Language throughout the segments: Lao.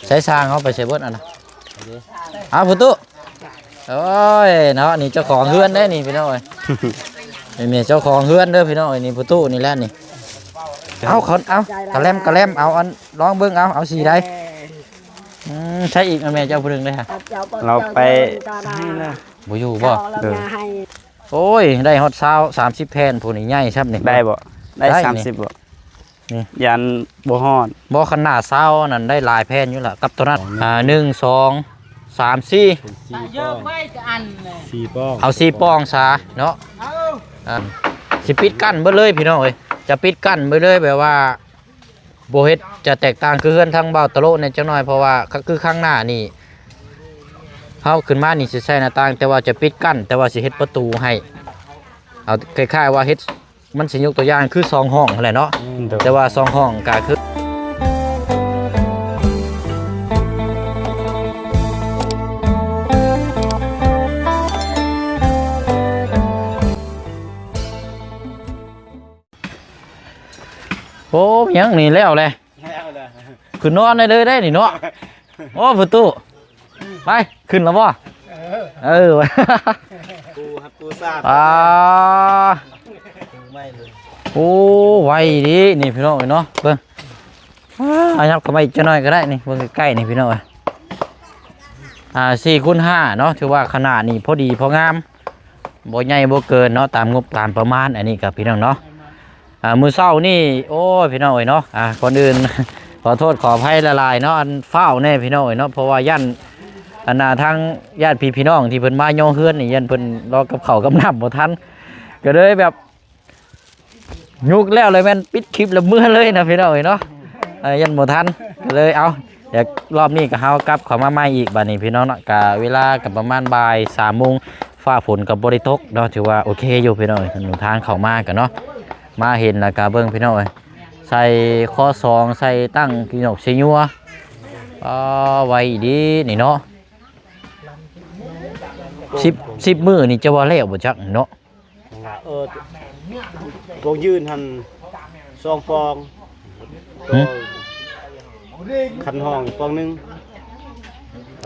ໃຊ້ຊ່າງເຮົາໄປໃສເບິດອັນນະ? ເອົາ ຜູ້ຕູ້ ໂອ້ຍເນາະ ນີ້ເຈົ້າຂອງເຮືອນເດ້ນີ້ພີ່ນ້ອງເອີຍ ນີ້ແມ່ນເຈົ້າຂອງເຮືອນເດີພີ່ນ້ອງເອີຍ ນີ້ຜູ້ຕູ້ນີ້ແຫຼະນີ້ ເອົາ ເອົາ ກະແລັມ ກະແລັມ ເອົາອັນ ລອງເບິ່ງ ເອົາ ເອົາສີໃດ? ອືມ ໃຊ້ອີກແມ່ເຈົ້າຜູ້ໜຶ່ງເດ້ ເອົາເຈົ້າບໍ່ ລາວໄປ ເຈົ້າເດີນຕາດາ ບໍ່ຢູ່ບໍ່? ເຈົ້າລາວ ເອີ ຍາໃຫ້ ໂອ້ຍ ໄດ້ຮອດຊາວ ສາມສິບແຜ່ນ ຜູ້ນີ້ໃຫຍ່ຊ້ຳນີ້ ໄດ້ບໍ່? ໄດ້ ໄດ້ນີ້ ສາມສິບບໍ່? ນີ້ ຢ້ານບໍ່ຮອດ ບໍ່ ຄັນໜ້າຊາວນັ້ນໄດ້ຫຼາຍແຜ່ນຢູ່ລະ ກັບໂຕນັ້ນ ອ່າ ໜຶ່ງ ສອງ ສາມ ສີ່ ເປັນສີ່ປ່ອງ ເອົາສີ່ປ່ອງຊາເນາະ ອ່າ ຊິປິດກັ້ນເບິດເລີຍພີ່ນ້ອງເອີຍ ຈະປິດກັ້ນເບິດເລີຍ ແບບວ່າບໍ່ເຮັດ ຈະແຕກຕ່າງຄືເຮືອນທາງບ່າວຕະໂລະແດ່ຈັກໜ້ອຍ ເພາະວ່າ ຄື ຄືຂ້າງໜ້ານີ້ ເຮົາຂຶ້ນມານີ້ຊິໃສ່ໜ້າຕ່າງ ແຕ່ວ່າຈະປິດກັ້ນ ແຕ່ວ່າຊິເຮັດປະຕູໃຫ້ ເອົາ ຄ້າຍໆວ່າເຮັດ ມັນຊິຍົກຕົວຢ່າງຄືສອງຫ້ອງຫັ້ນແຫຼະເນາະ ອືມ ໂດຍ ແຕ່ວ່າສອງຫ້ອງກະຄື ໂອ້ ຍັງນີ້ແລ້ວແຫຼະ ແລ້ວແຫຼະ ຄືນອນໄດ້ເລີຍໄດ໋ນີ້ເນາະ ໂອ້ ປະຕູ ໄປ ຂຶ້ນແລ້ວບໍ່? ເອີ ເອີ ປູຫັ້ນປູຊາ ອ່າ ປູໃໝ່ເລີຍ ໂອ້ ໄວດີນີ້ພີ່ນ້ອງເອີຍເນາະ ເບິ່ງ ອ່າ ຫຍັບເຂົ້າມາອີກຈັກໜ້ອຍກໍໄດ້ນີ້ ເບິ່ງໃກ້ໆນີ້ພີ່ນ້ອງເອີຍ ອ່າ ສີ່ຄູນຫ້າເນາະ ຖືວ່າຂະໜາດນີ້ພໍດີພໍງາມ ບໍ່ໃຫຍ່ບໍ່ເກີນເນາະ ຕາມງົບຕາມປະມານ ອັນນີ້ກໍພີ່ນ້ອງເນາະ ອ່າ ມື້ເຊົ້ານີ້ ໂອ້ຍ ພີ່ນ້ອງເອີຍເນາະ ອ່າ ກ່ອນອື່ນ ຂໍໂທດຂໍອະໄພຫຼາຍໆເນາະ ອັນ ຟ້າວແດ່ພີ່ນ້ອງເອີຍເນາະ ເພາະວ່າຢ້ານ ອັນນ່າ ທາງຍາດພີ່ພີ່ນ້ອງທີ່ເພິ່ນມາຍໍເຮືອນນີ້ ຢ້ານເພິ່ນລໍກັບເຂົ້າກັບນ້ຳບໍ່ທັນ ກໍເລີຍແບບ ຍຸກແລ້ວເລີຍແມ່ນປິດຄລິບແລ້ວເມືອເລີຍນະພີ່ນ້ອງເອີຍເນາະ ເອີ ຢ້ານບໍ່ທັນ ກໍເລີຍ ເອົາ ດຽວລອບນີ້ກໍເຮົາກັບເຂົ້າມາໃໝ່ອີກບາດນີ້ພີ່ນ້ອງເນາະ ກະເວລາກໍປະມານບ່າຍສາມໂມງ ຟ້າຝົນກໍບໍ່ໄດ້ຕົກເນາະ ຖືວ່າໂອເຄຢູ່ພີ່ນ້ອງເອີຍ ທາງເຂົ້າມາກໍເນາະ ມາເຫັນແລ້ວກໍເບິ່ງພີ່ນ້ອງເອີຍ ໃສ່ຄໍສອງ ໃສ່ຕັ້ງກີ່ນົກຊີຍົວ ອໍ ໄວອີ່ຫຼີນີ້ເນາະ ສິບ ສິບມື້ນີ້ຈະວ່າແລ້ວບໍ່ຈັກເນາະ ເອີ ປ່ອງຢືນຫັ້ນສອງປ່ອງ ຫຶ? ຄັນຫ້ອງອີກປ່ອງໜຶ່ງ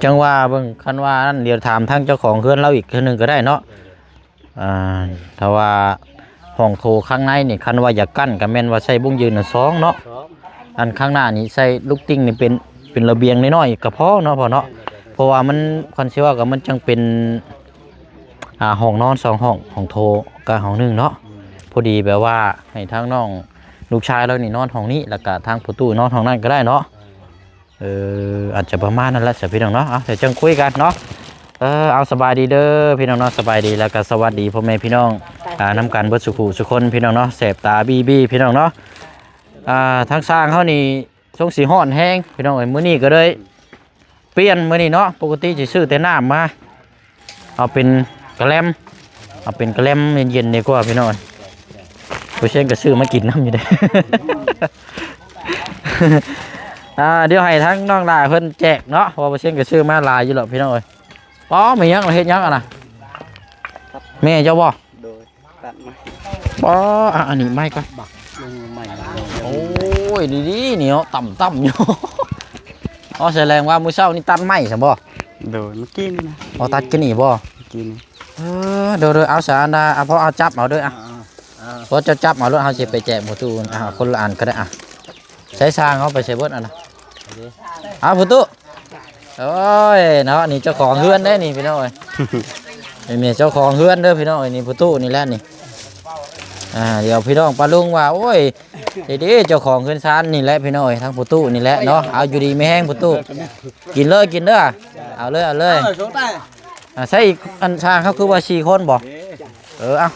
ຈັ່ງວ່າເບິ່ງ ຄັນວ່ານັ້ນ ດຽວຖາມທາງເຈົ້າຂອງເຮືອນລາວອີກເທື່ອໜຶ່ງກໍໄດ້ເນາະ ອ່າ ຖ້າວ່າຫ້ອງໂຖຂ້າງໃນນີ້ ຄັນວ່າຢາກກັ້ນກໍແມ່ນວ່າໃສ່ບົ້ງຢືນອັນສອງເນາະ ສອງ ອັນຂ້າງໜ້ານີ້ໃສ່ລູກຕິ່ງນີ້ເປັນ ເປັນລະບຽງນ້ອຍໆກໍພໍເນາະພໍ່ເນາະ ເພາະວ່າມັນ ຄັນຊິເວົ້າກໍມັນຈັ່ງເປັນ ອ່າ ຫ້ອງນອນສອງຫ້ອງ ຫ້ອງໂຖກະຫ້ອງໜຶ່ງເນາະ ອືມ ພໍດີແບບວ່າໃຫ້ທາງນ້ອງລູກຊາຍລາວນີ້ນອນຫ້ອງນີ້ ແລ້ວກະທາງພໍ່ຕູ້ນອນຫ້ອງນັ້ນກໍໄດ້ເນາະ ເອີ ອາດຈະປະມານນັ້ນແຫຼະຊະພີ່ນ້ອງເນາະ ເອົາ ດຽວຈັ່ງຄຸຍກັນເນາະ ເອີ ເອົາ ສະບາຍດີເດີພີ່ນ້ອງເນາະ ສະບາຍດີ ແລ້ວກະສະຫວັດດີພໍ່ແມ່ພີ່ນ້ອງ ອ່າ ນຳກັນເບິດສູ່ຜູ້ສູ່ຄົນພີ່ນ້ອງເນາະ ແສບຕາບີບີພີ່ນ້ອງເນາະ ອ່າ ທາງຊ່າງເຮົານີ້ ຊົງຊິຮ້ອນແຮງພີ່ນ້ອງເອີຍ ມື້ນີ້ກໍເລີຍປ່ຽນມື້ນີ້ເນາະ ປົກກະຕິຊິຊື້ແຕ່ນ້ຳມາ ເອົາເປັນກະແລັມ ເອົາເປັນກະແລັມເຢັນໆ ດີກວ່າພີ່ນ້ອງເອີຍ ບໍ່ຊຽງກໍຊື້ມາກິນນຳຢູ່ເດ້ ອ່າ ດຽວໃຫ້ທາງນ້ອງຫຼ້າເພິ່ນແຈກເນາະ ເພາະວ່າບໍ່ຊຽງກໍຊື້ມາຫຼາຍຢູ່ແລ້ວພີ່ນ້ອງເອີຍ ປ້ອ ແມ່ນຫຍັງ ເຮັດຫຍັງຫັ້ນນະ ແມ່ເຈົ້າບໍ່? ໂດຍ ຕັດໄມ້ ປ້ອ ອ່ະ ອັນນີ້ໄມ້ກ່ອນ ບັກລົງໄມ້ ໂອ້ຍ ດີໆ ນີ້ເນາະ ຕ່ຳໆ ຢູ່ ອໍ ສະແດງວ່າມື້ເຊົ້ານີ້ຕັດໄມ້ຊັ້ນບໍ່? ໂດຍ ເມື່ອກີ້ນີ້ນະ ອໍ ຕັດກິນນີ້ບໍ່? ກິນ ເອີ ໂດຍໆ ເອົາສາອັນດາ ເອົາ ພໍເອົາຈັບເອົາເດີ ອ່ະ ອ່າໆ ພໍເຈົ້າຈັບເອົາໂລດ ເຮົາຊິໄປແຈກໝູ່ຕູ້ ອ່າ ອ່າ ຄົນລະອັນກໍໄດ້ ອ່ະ ໃຊ້ຊ່າງເຮົາໄປໃສເບິດອັນນະ ເອົາ ຜູ້ຕູ້ ໂອ້ຍ ເນາະ ນີ້ເຈົ້າຂອງເຮືອນເດ້ນີ້ພີ່ນ້ອງເອີຍ ນີ້ແມ່ນເຈົ້າຂອງເຮືອນເດີພີ່ນ້ອງເອີຍ ນີ້ຜູ້ຕູ້ນີ້ແຫຼະນີ້ ອ່າ ດຽວພີ່ນ້ອງປ້າລຸງວ່າ ໂອ້ຍ ເດ້ໆ ເຈົ້າຂອງເຮືອນຊານນີ້ແຫຼະພີ່ນ້ອງເອີຍ ທາງຜູ້ຕູ້ນີ້ແຫຼະເນາະ ເອົາ ຢູ່ດີມີແຮງຜູ້ຕູ້ ກິນເລີຍ ກິນເດີ ເອົາເລີຍ ເອົາເລີຍ ອ່າ ໃສ່ອີກ ອັນຊ່າງເຮົາຄືວ່າສີ່ຄົນບໍ່? ເອີ ເອົາ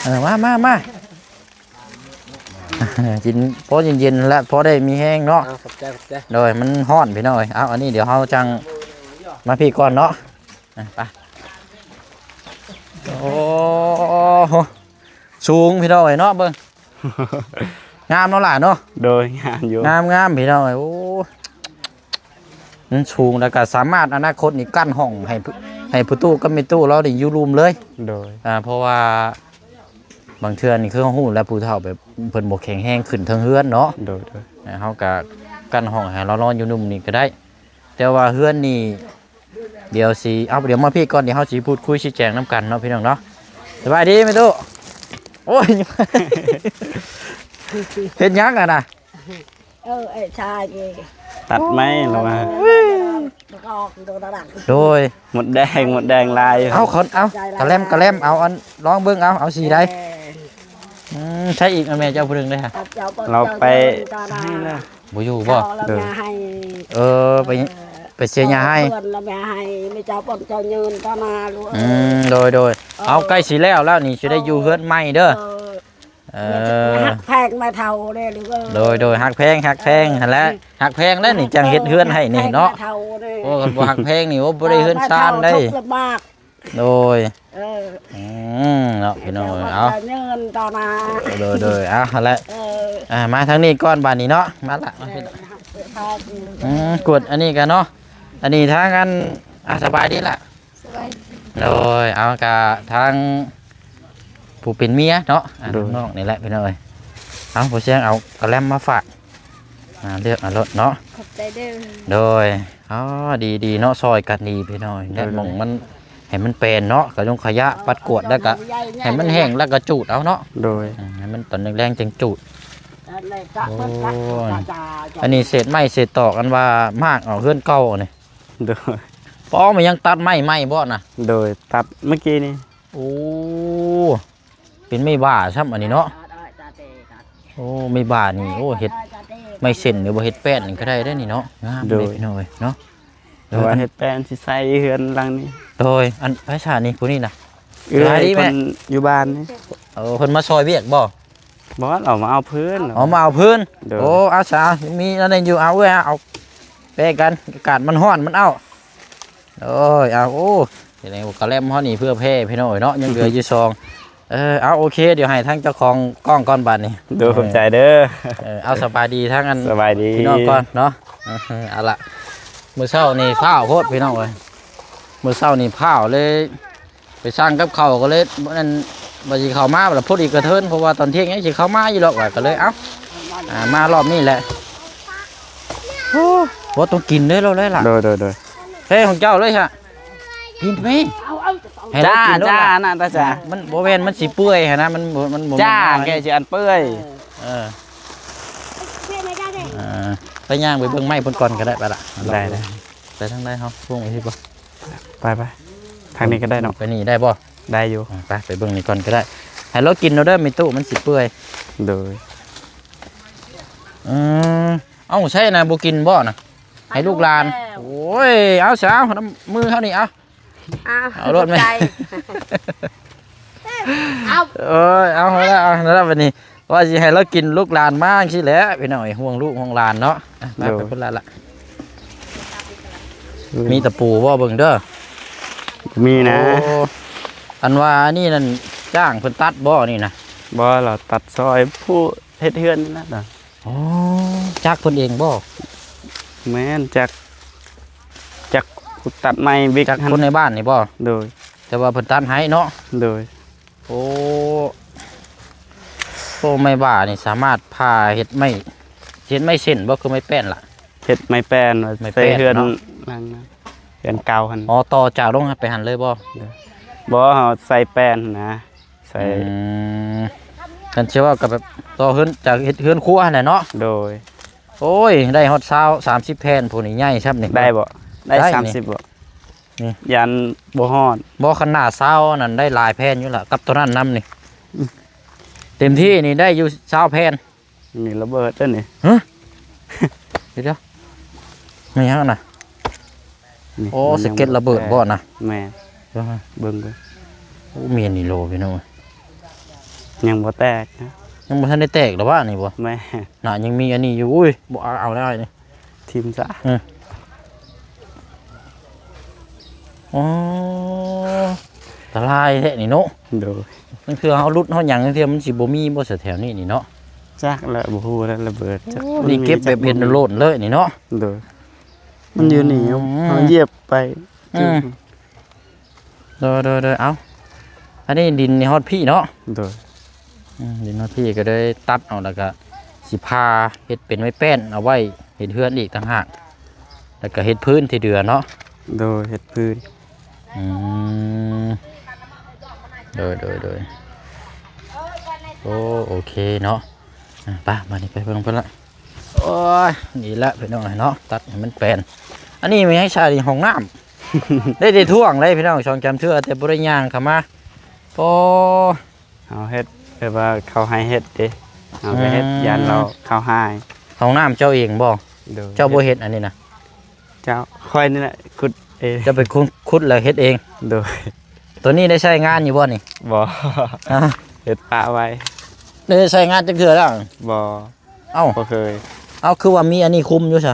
ເອີ ມາ ມາ ມາ ກິນພໍເຢັນໆ ແລະ ພໍໄດ້ມີແຮງເນາະ ອ່າ ຂອບໃຈ ຂອບໃຈ ໂດຍ ມັນຮ້ອນພີ່ນ້ອງເອີຍ ເອົາ ອັນນີ້ດຽວເຮົາຈັ່ງມາພີ້ກ່ອນເນາະ ອ່ະ ໄປ ໂອ້ໂຫ ສູງພີ່ນ້ອງເອີຍເນາະ ເບິ່ງ ງາມເນາະຫຼ້າເນາະ ໂດຍ ງາມຢູ່ ງາມໆ ພີ່ນ້ອງເອີຍ ໂອ້ ມັນສູງ ແລ້ວກໍສາມາດອະນາຄົດນີ້ກັ້ນຫ້ອງໃຫ້ ໃຫ້ຜູ້ຕູ້ກັບແມ່ຕູ້ລາວໄດ້ຢູ່ລຸ່ມເລີຍ ໂດຍ ອ່າ ເພາະວ່າ ບາງເທື່ອນີ້ຄືເຮົາຮູ້ແລ້ວ ຜູ້ເຖົ້າແບບເພິ່ນບໍ່ແຂງແຮງຂຶ້ນເທິງເຮືອນເນາະ ໂດຍໆ ເຮົາກະ ກັນຫ້ອງໃຫ້ລາວນອນຢູ່ລຸ່ມນີ້ກໍໄດ້. ແຕ່ວ່າເຮືອນນີ້ ດຽວຊິ ເອົາ ດຽວມາພີ້ກ່ອນ ດຽວເຮົາຊິພູດຄຸຍຊີ້ແຈງນຳກັນເນາະ ພີ່ນ້ອງເນາະ. ສະບາຍດີແມ່ຕູ້. ໂອ້ຍ ເຮັດຫຍັງຫັ້ນນະ? ເອີ ໄອ້ຊາຍນີ້ ຕັດໄມ້ລະວ່າ. ໂດຍ ມົດແດງ ມົດແດງຫຼາຍ. ເອົາ ເອົາ ກະແລັມ ກະແລັມ ເອົາ ອັນ ລອງເບິ່ງ ເອົາ ເອົາສີໃດ? ເອີ ອືມ ໃຊ້ອີກ ແມ່ເຈົ້າຜູ້ໜຶ່ງເດ້. ລາວໄປໃຫ້ແລ້ວ ບໍ່ຢູ່ບໍ່? ເອີ ໄປ ໄປເສຍຫຍ້າໃຫ້. ອືມ ໂດຍໆ ເອົາ ໃກ້ຊິແລ້ວແລ້ວນີ້ ຊິໄດ້ຢູ່ເຮືອນໃໝ່ເດີ. ເອີ ຮັກແພງແມ່ເຖົ້າເດ້ລູກເອີຍ. ໂດຍໆ ຮັກແພງ ຮັກແພງ ເອີ ຫັ້ນແຫຼະ ຮັກແພງແລ້ວນີ້ ຈັ່ງເຮັດເຮືອນໃຫ້ນີ້ເນາະ. ໂອ້ ຄັນບໍ່ຮັກແພງນີ້ ໂອ້ ບໍ່ໄດ້ເຮືອນຊານໄດ໋. ໂດຍ ເອີ ອືມ ເນາະ ພີ່ນ້ອງເອີຍ. ເອົາ ໂດຍໆ ເອົາ ຫັ້ນແຫຼະ. ເອີ ອ່າ ມາທາງນີ້ກ່ອນບາດນີ້ເນາະ ມາລະ ມາພີ່. ອືມ ກວດອັນນີ້ກັນເນາະ ອັນນີ້ທາງອັນ ອ່າ ສະບາຍດີລະ? ສະບາຍດີ. ໂດຍ ເອົາ ກະທາງຜູ້ເປັນເມຍເນາະ ອ່າ ໂດຍ ນ້ອງໆນີ້ແຫຼະ ພີ່ນ້ອງເອີຍ. ເອົາ ພໍ່ຊຽງ ເອົາກະແລັມມາຝາກ ອ່າ ເລືອກເອົາໂລດເນາະ. ຂອບໃຈເດີ. ໂດຍ ອໍ ດີໆເນາະ ຊ່ອຍກັນດີພີ່ນ້ອງ. ແດດມົງມັນ ໃຫ້ມັນແປນເນາະ ກະຍົງຂະຍະ ປັດກວາດ ແລ້ວກະໃຫ້ມັນແຫ້ງ ແລ້ວກະຈູດເອົາເນາະ. ໂດຍ ອືມ ໃຫ້ມັນຕອນແລງໆຈຶ່ງຈູດ. ໂອ້ ອັນນີ້ເສດໄມ້ເສດຕອກ ອັນວ່າໝາກເອົາເຮືອນເກົ່ານີ້. ໂດຍ ປ້ອມ ມັນຍັງຕັດໄມ້ໃໝ່ບໍ່ນະ? ໂດຍ ຕັດເມື່ອກີ້ນີ້. ໂອ້ ເປັນໄມ້ຫວ້າຊ້ຳອັນນີ້ເນາະ. ໂອ້ ໄມ້ຫວ້ານີ້ ໂອ້ ເຮັດໄມ້ເສັ້ນ ຫຼືວ່າເຮັດແປ້ນນີ້ກໍໄດ້ເດ້ນີ້ເນາະ. ງາມເດ້ພີ່ນ້ອງເອີຍເນາະ. ເອີ ເພາະວ່າເຮັດແປ້ນຊິໃສ່ເຮືອນຫຼັງນີ້. ໂດຍ ອັນ ໃຜຊະນີ້ ຜູ້ນີ້ນະ? ເອື້ອຍ ສະບາຍດີແມ່ ເພິ່ນຢູ່ບ້ານນີ້. ໂອ້ ເພິ່ນມາຊ່ອຍວຽກບໍ່? ບໍ່ ເອົາມາເອົາພື້ນ. ເອົາມາເອົາພື້ນ. ໂດຍ ໂອ້ ອາສາ ມີອັນນັ້ນຢູ່ ເອົາເອື້ອຍ ເອົາ ແປກັນ ອາກາດມັນຮ້ອນ ມັນເອົາ. ໂອ້ຍ ເອົາ ໂອ້ ເຮັດໃຫ້ກະແລັມເຮົານີ້ເຜື່ອແຜ່ພີ່ນ້ອງເອີຍເນາະ ຍັງເຫຼືອຢູ່ສອງ. ເອີ ເອົາ ໂອເຄ ດຽວໃຫ້ທາງເຈົ້າຂອງກ້ອງກ່ອນບາດນີ້. ໂດຍ ຂອບໃຈເດີ. ເອີ ເອົາ ສະບາຍດີທາງອັນ ສະບາຍດີ ພີ່ນ້ອງກ່ອນເນາະ. ເອີ ເອົາລະ ມື້ເຊົ້ານີ້ຟ້າວໂພດພີ່ນ້ອງເອີຍ ມື້ເຊົ້ານີ້ຟ້າວເລີຍ ໄປສັ່ງກັບເຂົ້າກໍເລີຍ ນັ້ນ ວ່າຊິເຂົ້າມາ ແລ້ວພໍດີກະເທີນ ເພາະວ່າຕອນທ່ຽງຍັງຊິເຂົ້າມາຢູ່ດອກ ວ່າກໍເລີຍ ເອົ້າ ອ່າ ມາລອບນີ້ແຫຼະ. ໂອ້ ບໍ່ຕ້ອງກິນເດີ ລາວແລ້ວລະ. ໂດຍໆໆ ເອີ ຂອງເຈົ້າເລີຍຮະ ກິນໄປ. ໃຫ້ລາວກິນໂລດລະ. ຈ້າ ນະ ຕາຈາ ມັນບໍ່ແມ່ນ ມັນຊິເປື່ອຍຫັ້ນນະ ມັນ ມັນບໍ່ ຈ້າ ແກຊິອັນເປື່ອຍ. ເອີ ເອີ ໄປຍ່າງໄປເບິ່ງໄມ້ເພິ່ນກ່ອນກໍໄດ້ ໄປລະ. ໄດ້ ໄດ້ ໄປທາງໃດເຮົາ ລົງໄປພີ້ບໍ່? ໄປ ໄປ ທາງນີ້ກໍໄດ້ເນາະ ໄປນີ້ໄດ້ບໍ່? ໄດ້ຢູ່ ອືມ ໄປ ໄປເບິ່ງນີ້ກ່ອນກໍໄດ້ ໃຫ້ລາວກິນໂລດເດີ ມີຕູ້ມັນຊິເປື່ອຍ. ໂດຍ ອືມ ເອົ້າ ໃຊ່ນະ ບໍ່ກິນບໍ່ນະ? ໃຫ້ລູກຫຼານ ໂອ້ຍ ເອົາຊະ ເອົາ ນຳມືເຮົານີ້ ເອົາ ເອົາໂລດແມ່ ເອົາ ເອີຍ ເອົາ ເອົາລະ ເອົາລະ ບັດນີ້ ວ່າຊິໃຫ້ລາວກິນ ລູກຫຼານມາຈັ່ງຊີ້ແຫຼະ ພີ່ນ້ອງເອີຍ ຫ່ວງລູກຫ່ວງຫຼານເນາະ. ໄປ ໂດຍ ໄປພຸ້ນລະລະ ມີຕະປູບໍ່ ເບິ່ງເດີ. ມີນະ. ໂອ້ ອັນວ່າອັນນີ້ນັ້ນ ຈ້າງເພິ່ນຕັດບໍ່ນີ້ນະ? ບໍ່ ລາວຕັດຊ່ອຍຜູ້ເຮັດເຮືອນນີ້ນະ. ອໍ ຈັກເພິ່ນເອງບໍ່? ແມ່ນ ຈັກ ຈັກຜູ້ຕັດໄມ້ວິກ ຈັກຄົນໃນບ້ານນີ້ບໍ່? ໂດຍ ແຕ່ວ່າເພິ່ນຕັດໃຫ້ເນາະ. ໂດຍ ໂອ້ ໂອ້ ໄມ້ຫວ້ານີ້ສາມາດຜ່າເຮັດໄມ້ ເຮັດໄມ້ເສັ້ນບໍ່ ຄືໄມ້ແປ້ນລະ? ເຮັດໄມ້ແປ້ນ ໄມ້ແປ້ນ ໃສ່ເຮືອນ ເນາະ ຫຼັງນັ້ນ ເຮືອນເກົ່າຫັ້ນ. ອໍ ຕໍ່ຈາກລົງໄປຫັ້ນເລີຍບໍ່? ໂດຍ ບໍ່ ເຮົາໃສ່ແປ້ນນະ ໃສ່ ອືມ ຄັນຊິເວົ້າກໍແບບຕໍ່ເຮືອນ ຈາກເຮັດເຮືອນຄົວຫັ້ນແຫຼະເນາະ. ໂດຍ ໂອ້ຍ ໄດ້ຮອດຊາວ ສາມສິບແຜ່ນ ຜູ້ນີ້ໃຫຍ່ຊ້ຳນີ້. ໄດ້ບໍ່? ໄດ້ ໄດ້ນີ້ ສາມສິບບໍ່? ນີ້ ຢ້ານບໍ່ຮອດ. ບໍ່ ຄັນໜ້າຊາວນັ້ນໄດ້ຫຼາຍແຜ່ນຢູ່ລະ ກັບໂຕນັ້ນນຳນີ້. ອືມ ເຕັມທີ່ນີ້ໄດ້ຢູ່ຊາວແຜ່ນ. ນີ້ລະເບີດເດ້ນີ້. ຮະ? ດຽວໆ ແມ່ນຫຍັງນະ? ນີ້ ໂອ້ ມັນຍັງ ສະເກັດລະເບີດບໍ່ນະ? ແມ່ນ ເບິ່ງ ເບິ່ງ ໂອ້ ແມ່ນອີ່ຫຼີພີ່ນ້ອງ ຍັງບໍ່ແຕກນະ. ຍັງບໍ່ທັນໄດ້ແຕກລະຫວານີ້ບໍ່? ແມ່ນ ນະ ຍັງມີອັນນີ້ຢູ່. ອຸ້ຍ ບໍ່ເອົາ ເອົາໄດ້ນີ້ ຖິ້ມຊະ. ອືມ ອໍ ອັນຕະລາຍແທ້ນີ້ເນາະ. ໂດຍ ລາງເທື່ອເຮົາຫຼຸດເຮົາຫຍັງ ລາງເທື່ອມັນຊິບໍ່ມີບໍ່ສະແຖວນີ້ນີ້ເນາະ. ຈັກແຫຼະ ບໍ່ຮູ້ແຫຼະ ລະເບີດ. ໂອ້ ນີ້ເກັບແບບເຫັນໂລດເລີຍນີ້ເນາະ. ໂດຍ ມັນຢູ່ນີ້ ອືມ ເຮົາຢຽບໄປ. ອືມ ໂດຍໆໆ ເອົາ ອັນນີ້ດິນນີ້ຮອດພີ້ເນາະ. ໂດຍ ອືມ ດິນຮອດພີ້ກໍເລີຍຕັດເອົາ ແລ້ວກໍຊິຜ່າເຮັດເປັນໄມ້ແປ້ນເອົາໄວ້ ຮັດເຮືອນອີກຕ່າງຫາກ ແລ້ວກໍເຮັດພື້ນທີ່ເດືອເນາະ. ໂດຍ ເຮັດພື້ນ. ອືມ ໂດຍ ໂດຍ ໂດຍ ໂອ້ ໂອເຄເນາະ. ອາ ໄປ ບາດນີ້ໄປເບິ່ງເພິ່ນລະ. ໂອ້ຍ ນີ້ແຫຼະພີ່ນ້ອງເນາະ ຕັດໃຫ້ມັນແປນ. ອັນນີ້ມີໃຫ້ໃຊ້ຫ້ອງນ້ຳ ໄດ້ແຕ່ຖ້ວງເດ້ພີ່ນ້ອງ ສອງສາມເທື່ອ ແຕ່ບໍ່ໄດ້ຍ່າງເຂົ້າມາ. ໂອ້ ເຮົາເຮັດແບບວ່າເຂົາໃຫ້ເຮັດເດ້ ເຮົາກໍເຮັດ ອືມ ຢ້ານລາວເຂົາຮ້າຍ. ຫ້ອງນ້ຳເຈົ້າເອງບໍ່? ໂດຍ. ເຈົ້າບໍ່ເຮັດອັນນີ້ນະ? ເຈົ້າ ຂ້ອຍນີ້ແຫຼະຂຸດເອງ. ເຈົ້າໄປຂຸດ ຂຸດແລ້ວເຮັດເອງ? ໂດຍ. ໂຕນີ້ໄດ້ໃຊ້ງານຢູ່ບໍ່ນີ້? ບໍ່. ຮະ? ເຮັດປະໄວ້. ໄດ້ໃຊ້ງານຈັກເທື່ອແລ້ວ? ບໍ່. ເອົ້າ ບໍ່ເຄີຍ. ເອົ້າ ຄືວ່າມີອັນນີ້ຄຸມຢູ່ຊະ?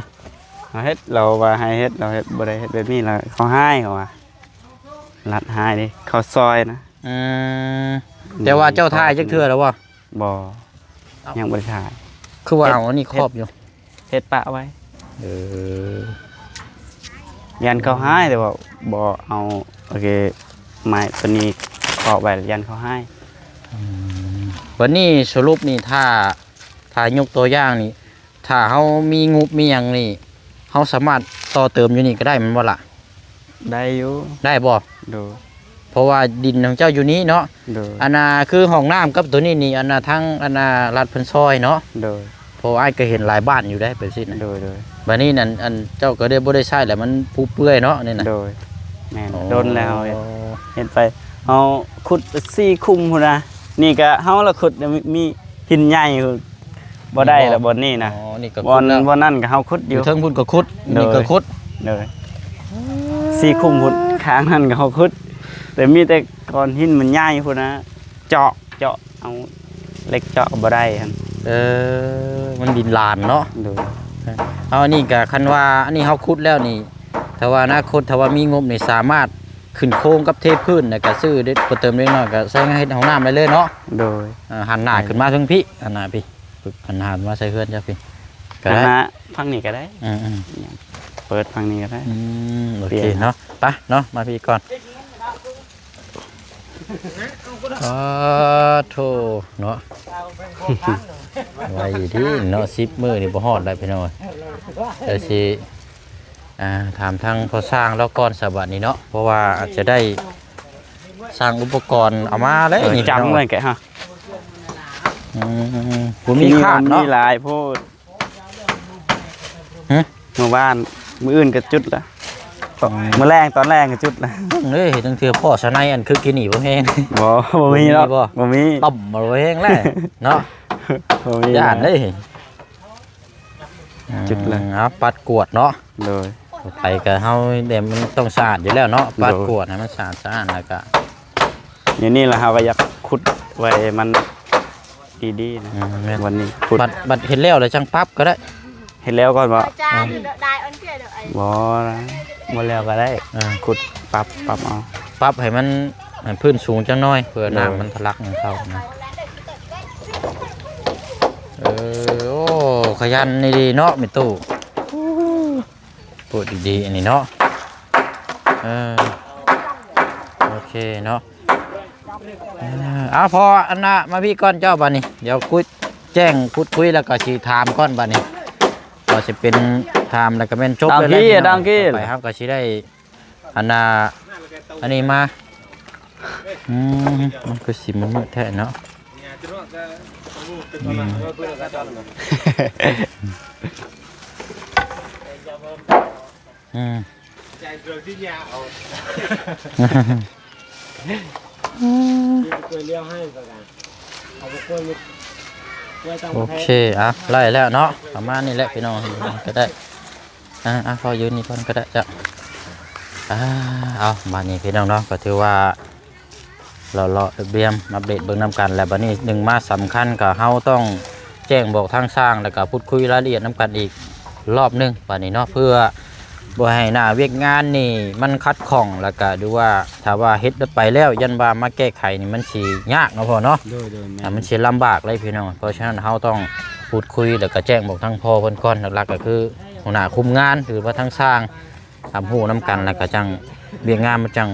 ເຮົາເຮັດ ລາວວ່າໃຫ້ເຮັດ ລາວເຮັດ ບໍ່ໄດ້ເຮັດແບບນີ້ ລາວເຂົາຮ້າຍ ເຂົາວ່າ ລັດຮ້າຍເດ້ ເຂົາຊອຍນະ. ອືມ ອືມ ແຕ່ວ່າເຈົ້າຖ່າຍຈັກເທື່ອແລ້ວບໍ່? ບໍ່. ເອົ້າ ຍັງບໍ່ໄດ້ຖ່າຍ. ຄືວ່າເອົາອັນນີ້ຄອບຢູ່? ເຮັດປະໄວ້. ເອີ ຢ້ານເຂົາຮ້າຍ ແຕ່ວ່າບໍ່ເອົາ ໂອເຄ ໄມ້ໂຕນີ້ຄອບໄວ້ ຢ້ານເຂົາຮ້າຍ. ອືມ ບັດນີ້ສະຫຼຸບນີ້ ຖ້າ ຖ້າຍົກຕົວຢ່າງນີ້ ຖ້າເຮົາມີງົບມີຫຍັງນີ້ ເຮົາສາມາດຕໍ່ເຕີມຢູ່ນີ້ກໍໄດ້ແມ່ນບໍ່ລະ? ໄດ້ຢູ່. ໄດ້ບໍ່? ໂດຍ. ເພາະວ່າດິນຂອງເຈົ້າຢູ່ນີ້ເນາະ. ໂດຍ. ອັນນ່າ ຄືຫ້ອງນ້ຳກັບໂຕນີ້ນີ້ ອັນນ່າ ທາງ ອັນນ່າ ລັດເພິ່ນຊ່ອຍເນາະ. ໂດຍ. ເພາະວ່າອ້າຍກໍເຫັນຫຼາຍບ້ານຢູ່ເດ້ ແບບຊີ້ນະ. ໂດຍ ໂດຍ. ບາດນີ້ນັ້ນ ອັນ ເຈົ້າກໍໄດ້ ບໍ່ໄດ້ໃຊ້ແລ້ວ ມັນຜຸເປື່ອຍເນາະ ນີ້ນະ. ໂດຍ. ແມ່ນ. ອໍ ດົນແລ້ວເຮົາເຮັດ ເຮັດໄປ ເຮົາຂຸດສີ່ຂຸມພຸ້ນນະ. ນີ້ກະເຮົາລະຂຸດ ມີ ມີຫີນໃຫຍ່ ບໍ່ໄດ້ລະບ່ອນນີ້ນະ. ອໍ ນີ້ກໍ ບ່ອນ ຂຸດແລ້ວ ບ່ອນນັ້ນກໍເຮົາຂຸດຢູ່ ຢູ່ເທິງພຸ້ນກໍຂຸດ. ໂດຍ. ນີ້ກໍຂຸດ. ໂດຍ. ສີ່ຂຸມພຸ້ນ ຂ້າງນັ້ນກໍເຮົາຂຸດ ແຕ່ມີແຕ່ກ້ອນຫີນມັນໃຫຍ່ພຸ້ນນະ ເຈາະ ເຈາະເອົາເຫຼັກເຈາະບໍ່ໄດ້ຫັ້ນ. ເອີ ມັນດິນລານເນາະ. ໂດຍ. ເອົາ ອັນນີ້ກະຄັນວ່າ ອັນນີ້ເຮົາຂຸດແລ້ວນີ້ ຖ້າວ່າອະນາຄົດ ຖ້າວ່າມີງົບນີ້ ສາມາດຂຶ້ນໂຄງກັບເທພື້ນ ແລ້ວກະຊື້ເດັກ ບໍ່ເຕີມເດັກນ້ອຍ ກະໃຊ້ເຮັດຫ້ອງນ້ຳໄດ້ເລີຍເນາະ. ໂດຍ. ເອີ ຫັນໜ້າຂຶ້ນມາເທິງພີ້ ຫັນໜ້າພີ້ ຫັນໜ້າມາໃສ່ເຮືອນເຈົ້າພີ້ ກໍໄດ້ ຫັນໜ້າຝັ່ງນີ້ກໍໄດ້. ອືມໆ ເປີດຝັ່ງນີ້ກໍໄດ້. ອືມ ໂອເຄເນາະ. ໄປເນາະ ມາພີ້ກ່ອນ. ປາໂທເນາະ ໄວຢູ່ຕິເນາະ ສິບມື້ນີ້ບໍ່ຮອດແລ້ວພີ່ນ້ອງ. ແຕ່ຊິ ອ່າ ຖາມທາງພໍ່ຊ່າງລາວກ່ອນຊະບັດນີ້ເນາະ ເພາະວ່າອາດຈະໄດ້ສ້າງອຸປະກອນເອົາມາແລ້ວ ເອີ ນີ້ ຈຳ ພີ່ນ້ອງ ເລີຍແກະຮະ. ອືມ ບໍ່ມີຂາດເນາະ ມີຫຼາຍໂພດ. ຫຶ? ມື້ວານ ມື້ອື່ນກໍຈຸດລະ. ອືມ ມື້ແລງ ຕອນແລງກໍຈຸດລະ. ເບິ່ງເດ້ ເຮັດຈັ່ງເທື່ອພໍ້ສະໄນອັນຄືກີນີ້ບໍ່ແຮງ. ບໍ່ ບໍ່ມີດອກ ບໍ່ມີ ບໍ່ມີ ຕ່ຳບໍ່ແຮງແລ້ວເນາະ. ບໍ່ມີ ຢ້ານເດ້. ອືມ ຈຸດລະ ເອົາ ປັດກວາດເນາະ. ໂດຍ. ໄປກໍເຮົາແບບມັນຕ້ອງສະອາດຢູ່ແລ້ວເນາະ. ໂດຍ. ປັດກວາດໃຫ້ມັນສະອາດສະອ້ານ ແລ້ວກໍ ດຽວນີ້ລະເຮົາກໍຢາກຂຸດໄວ້ໃຫ້ມັນດີໆນະ. ອືມ ແມ່ນ ວັນນີ້ຂຸດ ບັດ ບັດເຮັດແລ້ວລະຈັ່ງປັບກໍໄດ້. ເຮັດແລ້ວກ່ອນບໍ່? ອືມ ບໍ່ລະ ບໍ່ແລ້ວກໍໄດ້. ເອີ ຂຸດປັບ ປັບເອົາ ປັບໃຫ້ມັນ ໃຫ້ພື້ນສູງຈັກໜ້ອຍ ເພື່ອ ໂດຍ ນ້ຳມັນທະລັກເຂົ້ານະ. ເອີ ໂອ້ ຂະຫຍັນດີໆເນາະແມ່ຕູ້. ໂອ້ ໂພດດີໆ ອັນນີ້ເນາະ. ເອີ ໂອເຄເນາະ. ເອີ ເອົາ ພໍອັນນ່າ ມາພີ້ກ່ອນເຈົ້າບາດນີ້ ດຽວຄຸຍ ແຈ້ງ ຂຸດຄຸຍ ແລ້ວກໍຊິຖາມກ່ອນບາດນີ້ ກໍຊິເປັນຖາມ ແລ້ວກໍແມ່ນຈົບເລີຍ ພີ່ນ້ອງ. ຕໍ່ໄປເຮົາກໍຊິໄດ້ ອັນນ່າ ອັນນີ້ມາ. ອືມ ມັນຄືຊິມືດແທ້ເນາະ. ອືມ ອືມ ໂອເຄ ອ່ະ ໄລ່ແລ້ວເນາະ ປະມານນີ້ແຫຼະພີ່ນ້ອງ ກໍໄດ້. ອ່າ ອ່າ ຂໍຢືນນີ້ກ່ອນກໍໄດ້ເຈົ້າ. ອ່າ ເອົາ ບາດນີ້ພີ່ນ້ອງເນາະ ກໍຖືວ່າເລາະໆ ລຽບໆ ອັບເດດເບິ່ງນຳກັນ ແລ້ວບາດນີ້ໜຶ່ງມາສຳຄັນ ກໍເຮົາຕ້ອງແຈ້ງບອກທາງຊ່າງ ແລ້ວກໍພູດຄຸຍລາຍລະອຽດນຳກັນອີກລອບໜຶ່ງບາດນີ້ເນາະ ເພື່ອບໍ່ໃຫ້ໜ້າວຽກງານນີ້ມັນຂັດຂ້ອງ ແລ້ວກໍ ຫຼືວ່າ ຖ້າວ່າເຮັດໄປແລ້ວ ຢ້ານວ່າມາແກ້ໄຂນີ້ມັນຊິຍາກເນາະພໍ່ເນາະ. ໂດຍ ໂດຍ ແມ່ນ ອ່າ ມັນຊິລຳບາກເລີຍພີ່ນ້ອງ. ເພາະສະນັ້ນເຮົາຕ້ອງ ພູດຄຸຍ ແລ້ວກໍແຈ້ງບອກທາງພໍ່ເພິ່ນກ່ອນ. ຫຼັກໆກໍຄືຫົວໜ້າຄຸມງານ ຫຼືວ່າທາງຊ່າງຮັບຮູ້ນຳກັນ ແລ້ວກໍຈັ່ງວຽກງານມັນຈັ່ງ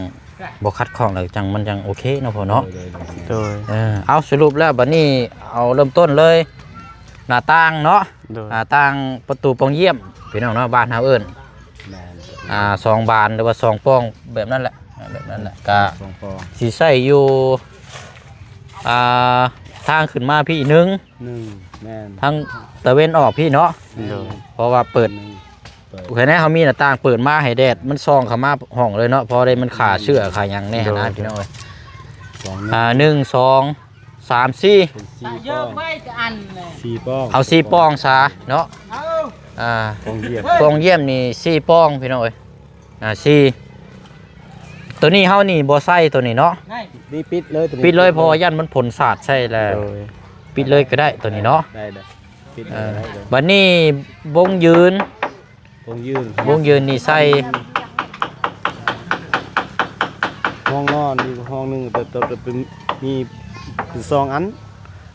ບໍ່ຂັດຂ້ອງ ແລ້ວຈັ່ງ ມັນຈັ່ງໂອເຄເນາະພໍ່ເນາະ. ໂດຍ ໂດຍ ໂດຍ ເອີ ເອົາ ສະຫຼຸບແລ້ວບາດນີ້ເອົາເລີ່ມຕົ້ນເລີຍ ໜ້າຕ່າງເນາະ ໂດຍ ໜ້າຕ່າງປະຕູປ່ອງຢ້ຽມ ພີ່ນ້ອງເນາະ ບ້ານເຮົາເອີ້ນ ແມ່ນ ອ່າ ສອງບານ ຫຼືວ່າສອງປ່ອງ ແບບນັ້ນແຫຼະ ອ່າ ແບບນັ້ນແຫຼະ ກະ ສອງປ່ອງ ຊິໃຊ້ຢູ່ ອ່າ ທາງຂຶ້ນມາພີ້ໜຶ່ງ ໜຶ່ງ ແມ່ນ ທາງຕາເວັນອອກພີ້ເນາະ ໂດຍ ເພາະວ່າເປີດ ເປີດ ໂອເຄນະ ເຮົາມີໜ້າຕ່າງເປີດມາໃຫ້ແດດມັນສ່ອງເຂົ້າມາຫ້ອງເລີຍເນາະ ພໍໄດ້ມັນຂ້າເຊື້ອຂ້າຫຍັງແດ່ຫັ້ນນະ ໂດຍ ພີ່ນ້ອງເອີຍ ສອງ ອ່າ ໜຶ່ງ ສອງ ສາມ ສີ່ ເປັນສີ່ປ່ອງ ສີ່ປ່ອງ ເອົາສີ່ປ່ອງຊະເນາະ ອ່າ ປ່ອງຢ້ຽມ ປ່ອງຢ້ຽມນີ້ສີ່ປ່ອງ ພີ່ນ້ອງເອີຍ ອ່າ ສີ່ ໂຕນີ້ເຮົານີ້ບໍ່ໃສ່ໂຕນີ້ເນາະ ນີ້ປິດເລີຍ ປິດເລີຍ ເພາະວ່າຢ້ານມັນຝົນສາດໃສ່ແລ້ວ ໂດຍ ປິດເລີຍກໍໄດ້ໂຕນີ້ເນາະ ໄດ້ ໄດ້ ປິດເລີຍ ເອີ ໄດ້ເລີຍ ບັດນີ້ວົງຢືນ ວົງຢືນ ວົງຢືນນີ້ໃສ່ ຫ້ອງນອນອີກຫ້ອງໜຶ່ງ ແຕ່ ແຕ່ ແຕ່ເປັນ ມີເປັນສອງອັນ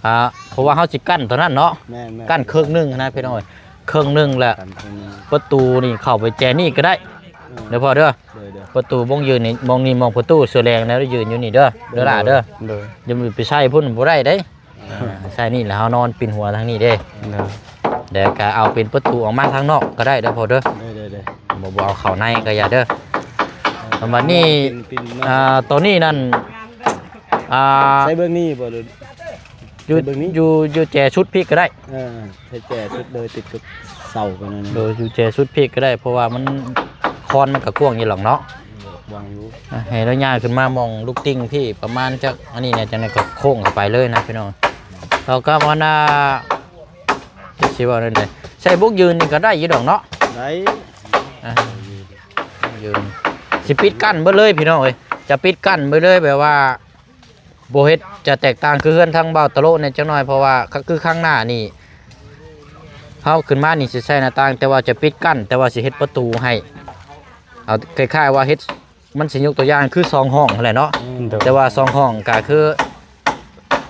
ອ່າ ເພາະວ່າເຮົາຊິກັ້ນຕົວນັ້ນເນາະ ແມ່ນໆ ກັ້ນເຄິ່ງໜຶ່ງນະ ພີ່ນ້ອງເອີຍ ເຄິ່ງໜຶ່ງແຫຼະ ກັນເຄິ່ງໜຶ່ງ ປະຕູນີ້ເຂົ້າໄປແຈນີ້ກໍໄດ້ ເອີ ເດີພໍ່ເດີ ໂດຍໆ ປະຕູວົງຢືນນີ້ ໝ່ອງນີ້ໝ່ອງປະຕູເສືອແດງແລ້ວ ຢືນຢູ່ນີ້ເດີ ເດີຫຼ້າເດີ ໂດຍ ຢ່າໄປໃສ່ພຸ້ນ ບໍ່ໄດ້ເດ້ ອ່າ ໃສ່ນີ້ແລ້ວເຮົານອນປິ່ນຫົວທາງນີ້ເດ້ ໂດຍ ແລ້ວກໍເອົາເປັນປະຕູອອກມາທາງນອກກໍໄດ້ເດີພໍ່ເດີ ໂດຍໆ ບໍ່ ບໍ່ເອົາເຂົ້າໃນກໍຢ່າເດີ ເອີ ບັດນີ້ ອ່າ ໂຕນີ້ນັ້ນ ອ່າ ໃສ່ເບິ່ງນີ້ບໍ່ ຢູ່ ໃສ່ເບິ່ງນີ້ ຢູ່ ຢູ່ແຈສຸດພີ້ກໍໄດ້ ເອີ ໃສ່ແຈສຸດເລີຍ ຕິດກັບເສົາກັນນັ້ນ ໂດຍ ຢູ່ແຈສຸດພີ້ກໍໄດ້ ເພາະວ່າມັນ ຄອນມັນກໍກວ້າງຢູ່ຫຼອກເນາະ ກວ້າງຢູ່ ອ່ະ ໃຫ້ລາວຍ່າງຂຶ້ນມາໝ່ອງລູກຕິ່ງພີ້ປະມານຈັກອັນນີ້ແດ່ ຈັ່ງໃດກໍໂຄ້ງເຂົ້າໄປເລີຍນະພີ່ນ້ອງ ແລ້ວກໍອັນນ່າ ຊິເວົ້າແນວໃດ ໃສ່ບົກຢືນນີ້ກໍໄດ້ຢູ່ດອກເນາະ ໄດ້ ອ່ະ ຢືນ ຊິປິດກັ້ນເບິດເລີຍພີ່ນ້ອງເອີຍ ຈະປິດກັ້ນເບິດເລີຍ ແບບວ່າ ບໍ່ເຮັດຈະແຕກຕ່າງຄືເຮືອນທາງບ່າວຕະໂລະແດ່ຈັກໜ້ອຍ ເພາະວ່າ ຄື ຄືຂ້າງໜ້ານີ້ ເຮົາຂຶ້ນມານີ້ຊິໃສ່ໜ້າຕ່າງ ແຕ່ວ່າຈະປິດກັ້ນ ແຕ່ວ່າຊິເຮັດປະຕູໃຫ້ ເອົາຄ້າຍໆວ່າເຮັດ ມັນຊິຍົກຕົວຢ່າງຄືສອງຫ້ອງຫັ້ນແຫຼະເນາະ ອືມ ໂດຍ ແຕ່ວ່າສອງຫ້ອງກໍຄື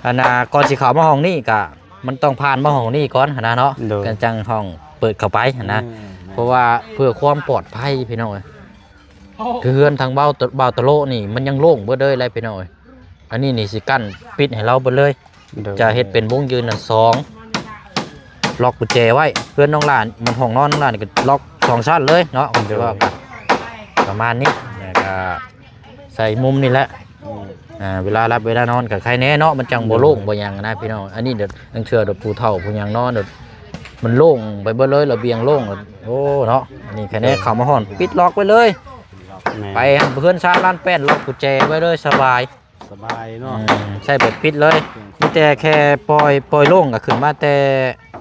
ອັນນ່າ ກ່ອນຊິເຂົ້າມາຫ້ອງນີ້ກໍ ມັນຕ້ອງຜ່ານມາຫ້ອງນີ້ກ່ອນຫັ້ນນະເນາະ ໂດຍ ກໍຈັ່ງຫ້ອງເປີດເຂົ້າໄປຫັ້ນນະ ອືມ ເພາະວ່າເພື່ອຄວາມປອດໄພພີ່ນ້ອງເອີຍ ຄືເຮືອນທາງບ່າວຕະ ບ່າວຕະໂລະນີ້ມັນຍັງໂລ່ງເບິດເລີຍແຫຼະພີ່ນ້ອງເອີຍ ອັນນີ້ນີ້ຊິກັ້ນປິດໃຫ້ລາວເບິດເລີຍ ໂດຍ ຈະເຮັດເປັນວົງຢືນນັ້ນສອງ ລັອກກຸນແຈໄວ້ ເຮືອນນ້ອງຫຼ້ານ ມັນຫ້ອງນອນນ້ອງຫຼ້ານນີ້ກໍລັອກສອງຊັ້ນເລີຍເນາະ ໂດຍ ປະມານນີ້ ແລ້ວກໍໃສ່ມຸມນີ້ແຫຼະ ອືມ ອ່າ ເວລາຫຼັບເວລານອນກໍໄຄແນ່ເນາະ ມັນຈັ່ງບໍ່ໂລ່ງ ໂດຍ ບໍ່ຫຍັງນະພີ່ນ້ອງ ອັນນີ້ເດີ ລາງເທື່ອເດີຜູ້ເຖົ້າຜູ້ຫຍັງນອນເດີ ມັນໂລ່ງໄປເບິດເລີຍ ລະບຽງໂລ່ງ ໂອ້ເນາະ ອັນນີ້ໄຄແນ່ ໂດຍ ເຂົ້າມາຮອດ ປິດລັອກໄວ້ເລີຍ ແມ່ນ ໄປເຮືອນຊານລ້ານແປ້ນ ລັອກກຸນແຈໄວ້ເລີຍ ສະບາຍ ສະບາຍເນາະ ອືມ ໃຊ້ແບບປິດເລີຍ ເປັນ ມີແຕ່ແຄ່ປ່ອຍ ປ່ອຍໂລ່ງກໍຂຶ້ນມາແຕ່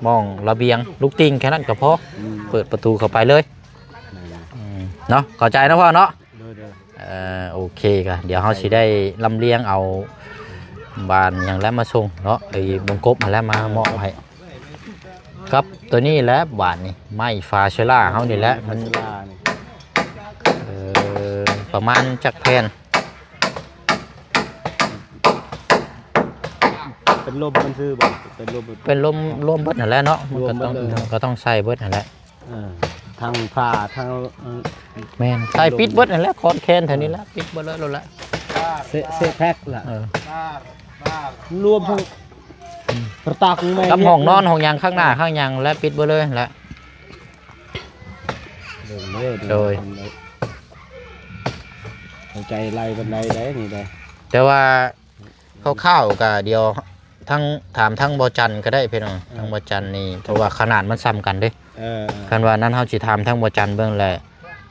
ໝ່ອງລະບຽງ ລູກຕິ່ງແຄ່ນັ້ນກໍພໍ ອືມ ເປີດປະຕູເຂົ້າໄປເລີຍ ແມ່ນ ອືມ ເນາະ ເຂົ້າໃຈເນາະພໍ່ເນາະ ໂດຍໆ ເອີ ໂອເຄ ກໍດຽວເຮົາຊິໄດ້ລຳລຽງເອົາບານຫຍັງແຫຼະມາສົ່ງເນາະ ໄອ້ບົງກົບຫັ້ນແຫຼະມາມອບໃຫ້ ກັບໂຕນີ້ແຫຼະບາດນີ້ ໄມ້ຟາເຊລາເຮົານີ້ແຫຼະ ໄມ້ຟາເຊລານີ້ ເອີ ປະມານຈັກແຜ່ນ ເປັນລົມມັນຊື່ບໍ່ ເປັນລົມ ເປັນລົມລວມເບິດຫັ້ນແຫຼະເນາະ ມັນກໍຕ້ອງ ລວມເບິດເລີຍ ກໍຕ້ອງໃສ່ເບິດຫັ້ນແຫຼະ ເອີ ທັງຜ້າທັງ ເອີ ແມ່ນ ໃສ່ປິດເບິດຫັ້ນແຫຼະ ຄອນແຄນແຖວນີ້ແຫຼະ ປິດເບິດເລີຍໂລດແຫຼະ ເຊ ເຊແພັກລະ ເອີ ລວມທັງ ອືມ ປະຕາກແມ່ ກັບຫ້ອງນອນຫ້ອງຫຍັງຂ້າງໜ້າຂ້າງຫຍັງແລະ ປິດເບິດເລີຍຫັ້ນແຫຼະ ເບິ່ງເດີ ໂດຍ ເຂົ້າໃຈຫຼາຍປານໃດໄດ໋ນີ້ໄດ໋ ແຕ່ວ່າ ຄ່າວໆ ກໍດຽວທັງ ຖາມທັງບໍ່ຈັນກໍໄດ້ພີ່ນ້ອງ ເອີ ທັງບໍ່ຈັນນີ້ ເພາະວ່າຂະໜາດມັນສ່ຳກັນເດ້ ເອີ ຄັນວ່ານັ້ນເຮົາຊິຖາມທັງບໍ່ຈັນເບິ່ງແຫຼະ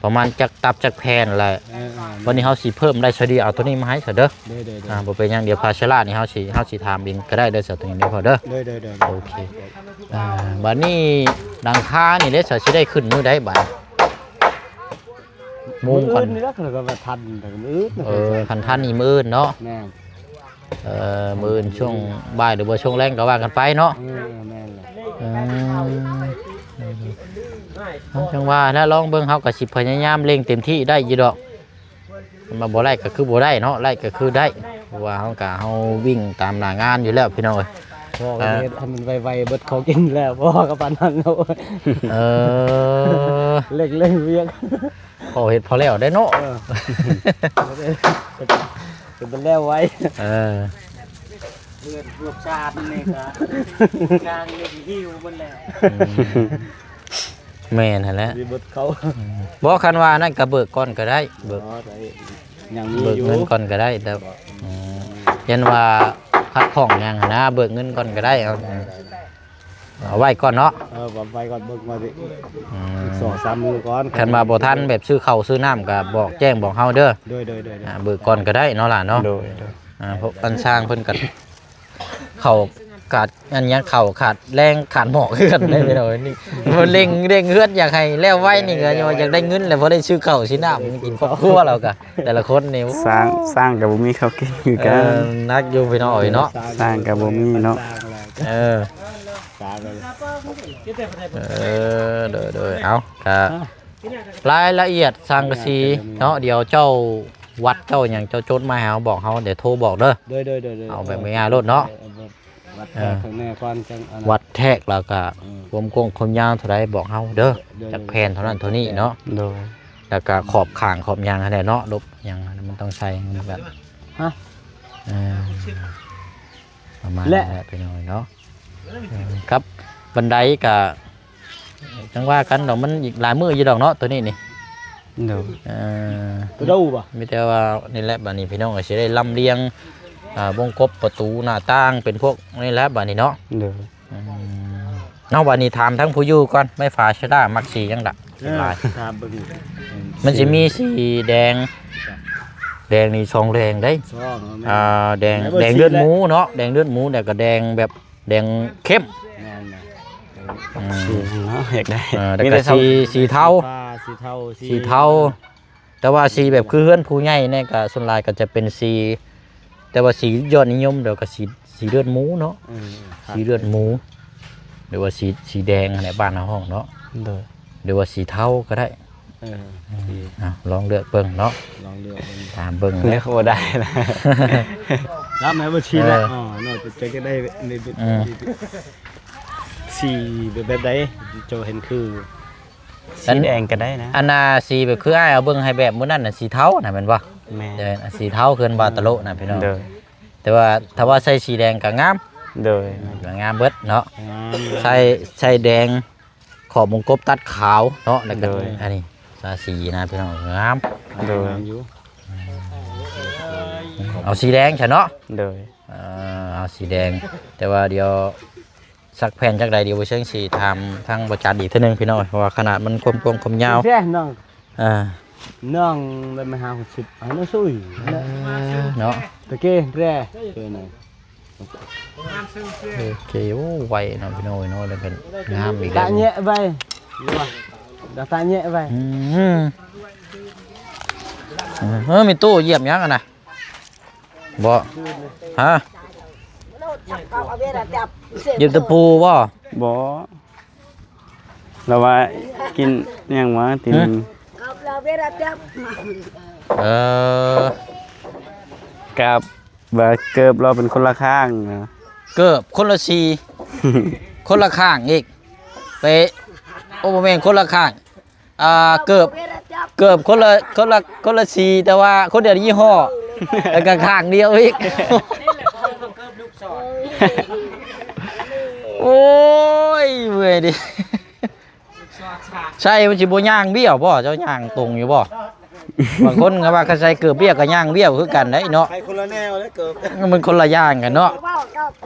ປະມານຈັກຕັບຈັກແຜ່ນແຫຼະ ເອີໆ ວັນນີ້ເຮົາຊິເພີ່ມໄດ້ຊະດີ ເອົາໂຕນີ້ມາໃຫ້ຊະເດີ ໂດຍໆ ອ່າ ບໍ່ເປັນຫຍັງ ດຽວພາເຊລານີ້ເຮົາຊິ ເຮົາຊິຖາມເອງກໍໄດ້ເດີ ຊະໂຕນີ້ເດີພໍ່ເດີ ໂດຍໆ ໂອເຄ ອ່າ ບັດນີ້ຫຼັງຄານີ້ເດ້ ຊະຊິໄດ້ຂຶ້ນມື້ໃດບັດ ມຸງກ່ອນ ມື້ອື່ນນີ້ລະ ເຂົາກໍວ່າທັນ ມື້ອື່ນ ເອີ ຄັນທັນນີ້ມື້ອື່ນເນາະ ແມ່ນ ເອີ ມື້ອື່ນຊ່ວງບ່າຍ ຫຼືວ່າຊ່ວງແລງກໍວ່າກັນໄປເນາະ ເອີ ແມ່ນແຫຼະ ອືມ ເອົາ ຈັ່ງວ່າແຫຼະ ລອງເບິ່ງ ເຮົາກໍຊິພະຍາຍາມເລັ່ງເຕັມທີ່ໄດ້ຢູ່ດອກ ຄັນວ່າບໍ່ໄດ້ກໍຄືບໍ່ໄດ້ເນາະ ໄດ້ກໍຄືໄດ້ ເພາະວ່າເຮົາກໍ ເຮົາວິ່ງຕາມໜ້າງານຢູ່ແລ້ວພີ່ນ້ອງເອີຍ ພໍ່ກໍເຮັດໃຫ້ມັນໄວໆ ເບິດຂອງກິນແລ້ວ ພໍ່ກໍປານນັ້ນເນາະ ເອີ ເລັ່ງໆວຽກ ພໍເຮັດພໍແລ້ວໄດ້ເນາະ ເອີ ເປັນແລ້ວໄວ ເອີ ເຮືອນຮ່ວມຊາດນີ້ກໍ ກາງເຮັດຫິວໝົດແລ້ວ. ອືມ ແມ່ນຫັ້ນແຫຼະ ຊິເບິດເຂົາ. ອືມ ບໍ່ ຄັນວ່ານັ້ນກໍເບີກກ່ອນກໍໄດ້ ເບີກ ອໍ ໄດ້ ຍັງມີ ເບີກ ຢູ່ ເງິນກ່ອນກໍໄດ້ ແຕ່ ອືມ ຢ້ານວ່າຂັດຂ້ອງຫຍັງຫັ້ນນະ ເບີກເງິນກ່ອນກໍໄດ້ ເອົາ ໄດ້ ໄດ້ ເອົາໄວ້ກ່ອນເນາະ. ເອີ ເອົາໄວ້ກ່ອນ ເບິ່ງວ່າຊິ ອືມ ອີກສອງສາມມື້ກ່ອນ. ຄັນວ່າບໍ່ທັນແບບຊື້ເຂົ້າຊື້ນ້ຳກໍບອກແຈ້ງບອກເຮົາເດີ. ໂດຍໆໆໆ ອ່າ ເບີກກ່ອນກໍໄດ້ເນາະຫຼານເນາະ. ໂດຍໆ ອ່າ ເພາະອັນຊ່າງເພິ່ນກໍ ເຂົ້າຂາດ ອັນຫຍັງ ເຂົ້າຂາດແລງຂາດໝອກຄືກັນເດ້ພີ່ນ້ອງ. ນີ້ເລັ່ງ ເລັ່ງເຮືອນ ຢາກໃຫ້ແລ້ວໄວນີ້ກໍ ໂດຍໆໆ ຢາກໄດ້ເງິນແຫຼະ ພໍໄດ້ຊື້ເຂົ້າຊື້ນ້ຳກິນຄອບຄົວ. ແລ້ວກໍແຕ່ລະຄົນນີ້ ສ້າງ ສ້າງກໍບໍ່ມີເຂົ້າກິນຄືກັນ. ເອີ ໜັກຢູ່ພີ່ນ້ອງເອີຍເນາະ ສ້າງກໍບໍ່ມີເນາະ. ເອີ ເອີ ໂດຍໆ ເອົາ ກໍ ຮະ ລາຍລະອຽດສັງກະສີເນາະ ດຽວເຈົ້າວັດເຈົ້າຫຍັງເຈົ້າຈົດມາໃຫ້ເຮົາ ບອກເຮົາ ດຽວໂທບອກເດີ. ໂດຍໆໆໆ ເອົາແບບງ່າຍໆໂລດເນາະ. ເອີ ເອີ ວັດແທກຂ້າງໃນກ່ອນ ຈັ່ງອັນນັ້ນ ວັດແທກ ແລ້ວກໍ ອືມ ຄວາມກວ້າງຄວາມຍາວເທົ່າໃດບອກເຮົາເດີ. ໂດຍໆ ຈັກແຜ່ນເທົ່ານັ້ນເທົ່ານີ້ເນາະ. ໂດຍ ແລ້ວກໍຂອບຂ້າງຂອບຫຍັງຫັ້ນແຫຼະເນາະ ລົບຫຍັງຫັ້ນ ມັນຕ້ອງໃສ່ມັນແບບ ຮະ ເອີ ປະມານນັ້ນແຫຼະພີ່ນ້ອງເນາະ. ເອີ ກັບບັນໄດກະຈັ່ງວ່າກັນດອກ ມັນອີກຫຼາຍມື້ຢູ່ດອກເນາະ ໂຕນີ້ນີ້. ໂດຍ ເອີ ໂຕເກົ່າບໍ່? ມີແຕ່ວ່ານີ້ແຫຼະ ບາດນີ້ພີ່ນ້ອງກໍຊິໄດ້ລຳລຽງ ອ່າ ວົງກົບ ປະຕູ ໜ້າຕ່າງ ເປັນພວກນີ້ແຫຼະບາດນີ້ເນາະ. ໂດຍ ອືມ ເນາະ ບາດນີ້ຖາມທາງຜູ້ຢູ່ກ່ອນ ໄມ້ຝາຊະດາມັກສີຫຍັງລະ? ເອີ ຫຼາຍ ຖາມເບິ່ງ ມັນຊິມີສີແດງ ແດງນີ້ສອງແດງເດ້. ສອງ ອ່າ ແດງ ແດງເລືອດໝູເນາະ ແດງເລືອດໝູ ແລ້ວກໍແດງແບບ ແດງເຂັ້ມ. ແມ່ນ ອືມ ສີຫຍັງເນາະ ຢາກໄດ້? ເອີ ແລ້ວກໍສີ ສີເທົາ ສີຟ້າ ສີເທົາ ສີ ສີເທົາ. ແຕ່ວ່າສີແບບຄືເຮືອນຜູ້ໃຫຍ່ນີ້ກໍສ່ວນຫຼາຍກໍຈະເປັນສີ ແຕ່ວ່າສີຍອດນິຍົມດຽວກໍສີ ສີເລືອດໝູເນາະ. ເອີ ສີເລືອດໝູ ຫຼືວ່າສີ ສີແດງຫັ້ນແຫຼະ ບ້ານເຮົາຮ້ອງເນາະ. ໂດຍ ຫຼືວ່າສີເທົາກໍໄດ້. ເອີ ອືມ ເອົາລອງເລືອກເບິ່ງເນາະ ລອງເລືອກເບິ່ງ ຖາມເບິ່ງ ເລືອກບໍ່ໄດ້ລະ ຖາມໃຫ້ວ່າສີແຫຼະ. ເອີ ອໍ ເນາະ ເຈົ້າຈະໄດ້ ອືມ ສີແບບ ແບບໃດ ເຈົ້າເຫັນຄື ສີແດງກໍໄດ້ນະ. ອັນນ່າ ສີແບບຄືອ້າຍເອົາເບິ່ງໃຫ້ແບບມື້ນັ້ນນະ ສີເທົານະ ແມ່ນບໍ່? ແມ່ນ ເອີ ສີເທົາຄືເພິ່ນວ່າຕະໂລະນະພີ່ນ້ອງ. ໂດຍ ແຕ່ວ່າຖ້າວ່າໃສ່ສີແດງກໍງາມ. ໂດຍ ກໍງາມເບິດເນາະ ງາມ ໃສ່ ໃສ່ແດງ ຂອບວົງກົບຕັດຂາວເນາະ ແລ້ວກໍ ໂດຍ ອັນນີ້ ສາສີນະພີ່ນ້ອງ ງາມ. ໂດຍ ງາມຢູ່ ເອົາສີແດງຊະເນາະ. ໂດຍ ເອີ ເອົາສີແດງ ແຕ່ວ່າດຽວ ສັກແຜ່ນຈັກໃດ ດຽວບໍ່ເຊີງຊິຖາມທາງບໍ່ຈັດອີກເທື່ອໜຶ່ງພີ່ນ້ອງ ເພາະວ່າຂະໜາດມັນຄວາມກວ້າງຄວາມຍາວ. ເດ້ນ້ອງ ອ່າ ນ້ອງໄດ້ມາຫາຫົກສິບ ອັນນັ້ນຊຸຍ ເອີ ເນາະ ຕະເກແຣ ເອີ ນັ້ນ ໂອເຄ. ໂອ້ ໄວເນາະພີ່ນ້ອງເນາະ ໄດ້ເປັນງາມອີກແລ້ວ ຕະແຍະໄວ ຕະແຍະໄວ. ອືມ ເອີ ມີຕູ້ຢຽບຫຍັງຫັ້ນນະ? ບໍ່ ຮະ ຢຽບຕະປູບໍ່? ບໍ່ ລາວວ່າກິນຫຍັງວະ ຕີນ ຮະ ເອີ ກັບວ່າເກີບລາວເປັນຄົນລະຂ້າງນະ ເກີບຄົນລະສີ ຄົນລະຂ້າງອີກ ເປະ ໂອ້ ບໍ່ແມ່ນຄົນລະຂ້າງ. ອ່າ ເກີບ ເກີບຄົນລະ ຄົນລະ ຄົນລະສີ ແຕ່ວ່າຄົນດຽວຍີ່ຫໍ້ ແລ້ວກໍຂ້າງດຽວອີກ. ໂອ້ຍ ເມື່ອຍເດ ໃສ່ມັນຊິບໍ່ຍ່າງບ້ຽວບໍ່? ເຈົ້າຍ່າງຕົງຢູ່ບໍ່? ບາງຄົນກໍວ່າຄັນໃສ່ເກີບບ້ຽວກໍຍ່າງບ້ຽວຄືກັນໄດ໋ເນາະ ໃສ່ຄົນລະແນວເດ້ເກີບ ມັນຄົນລະຢ່າງກັນເນາະ.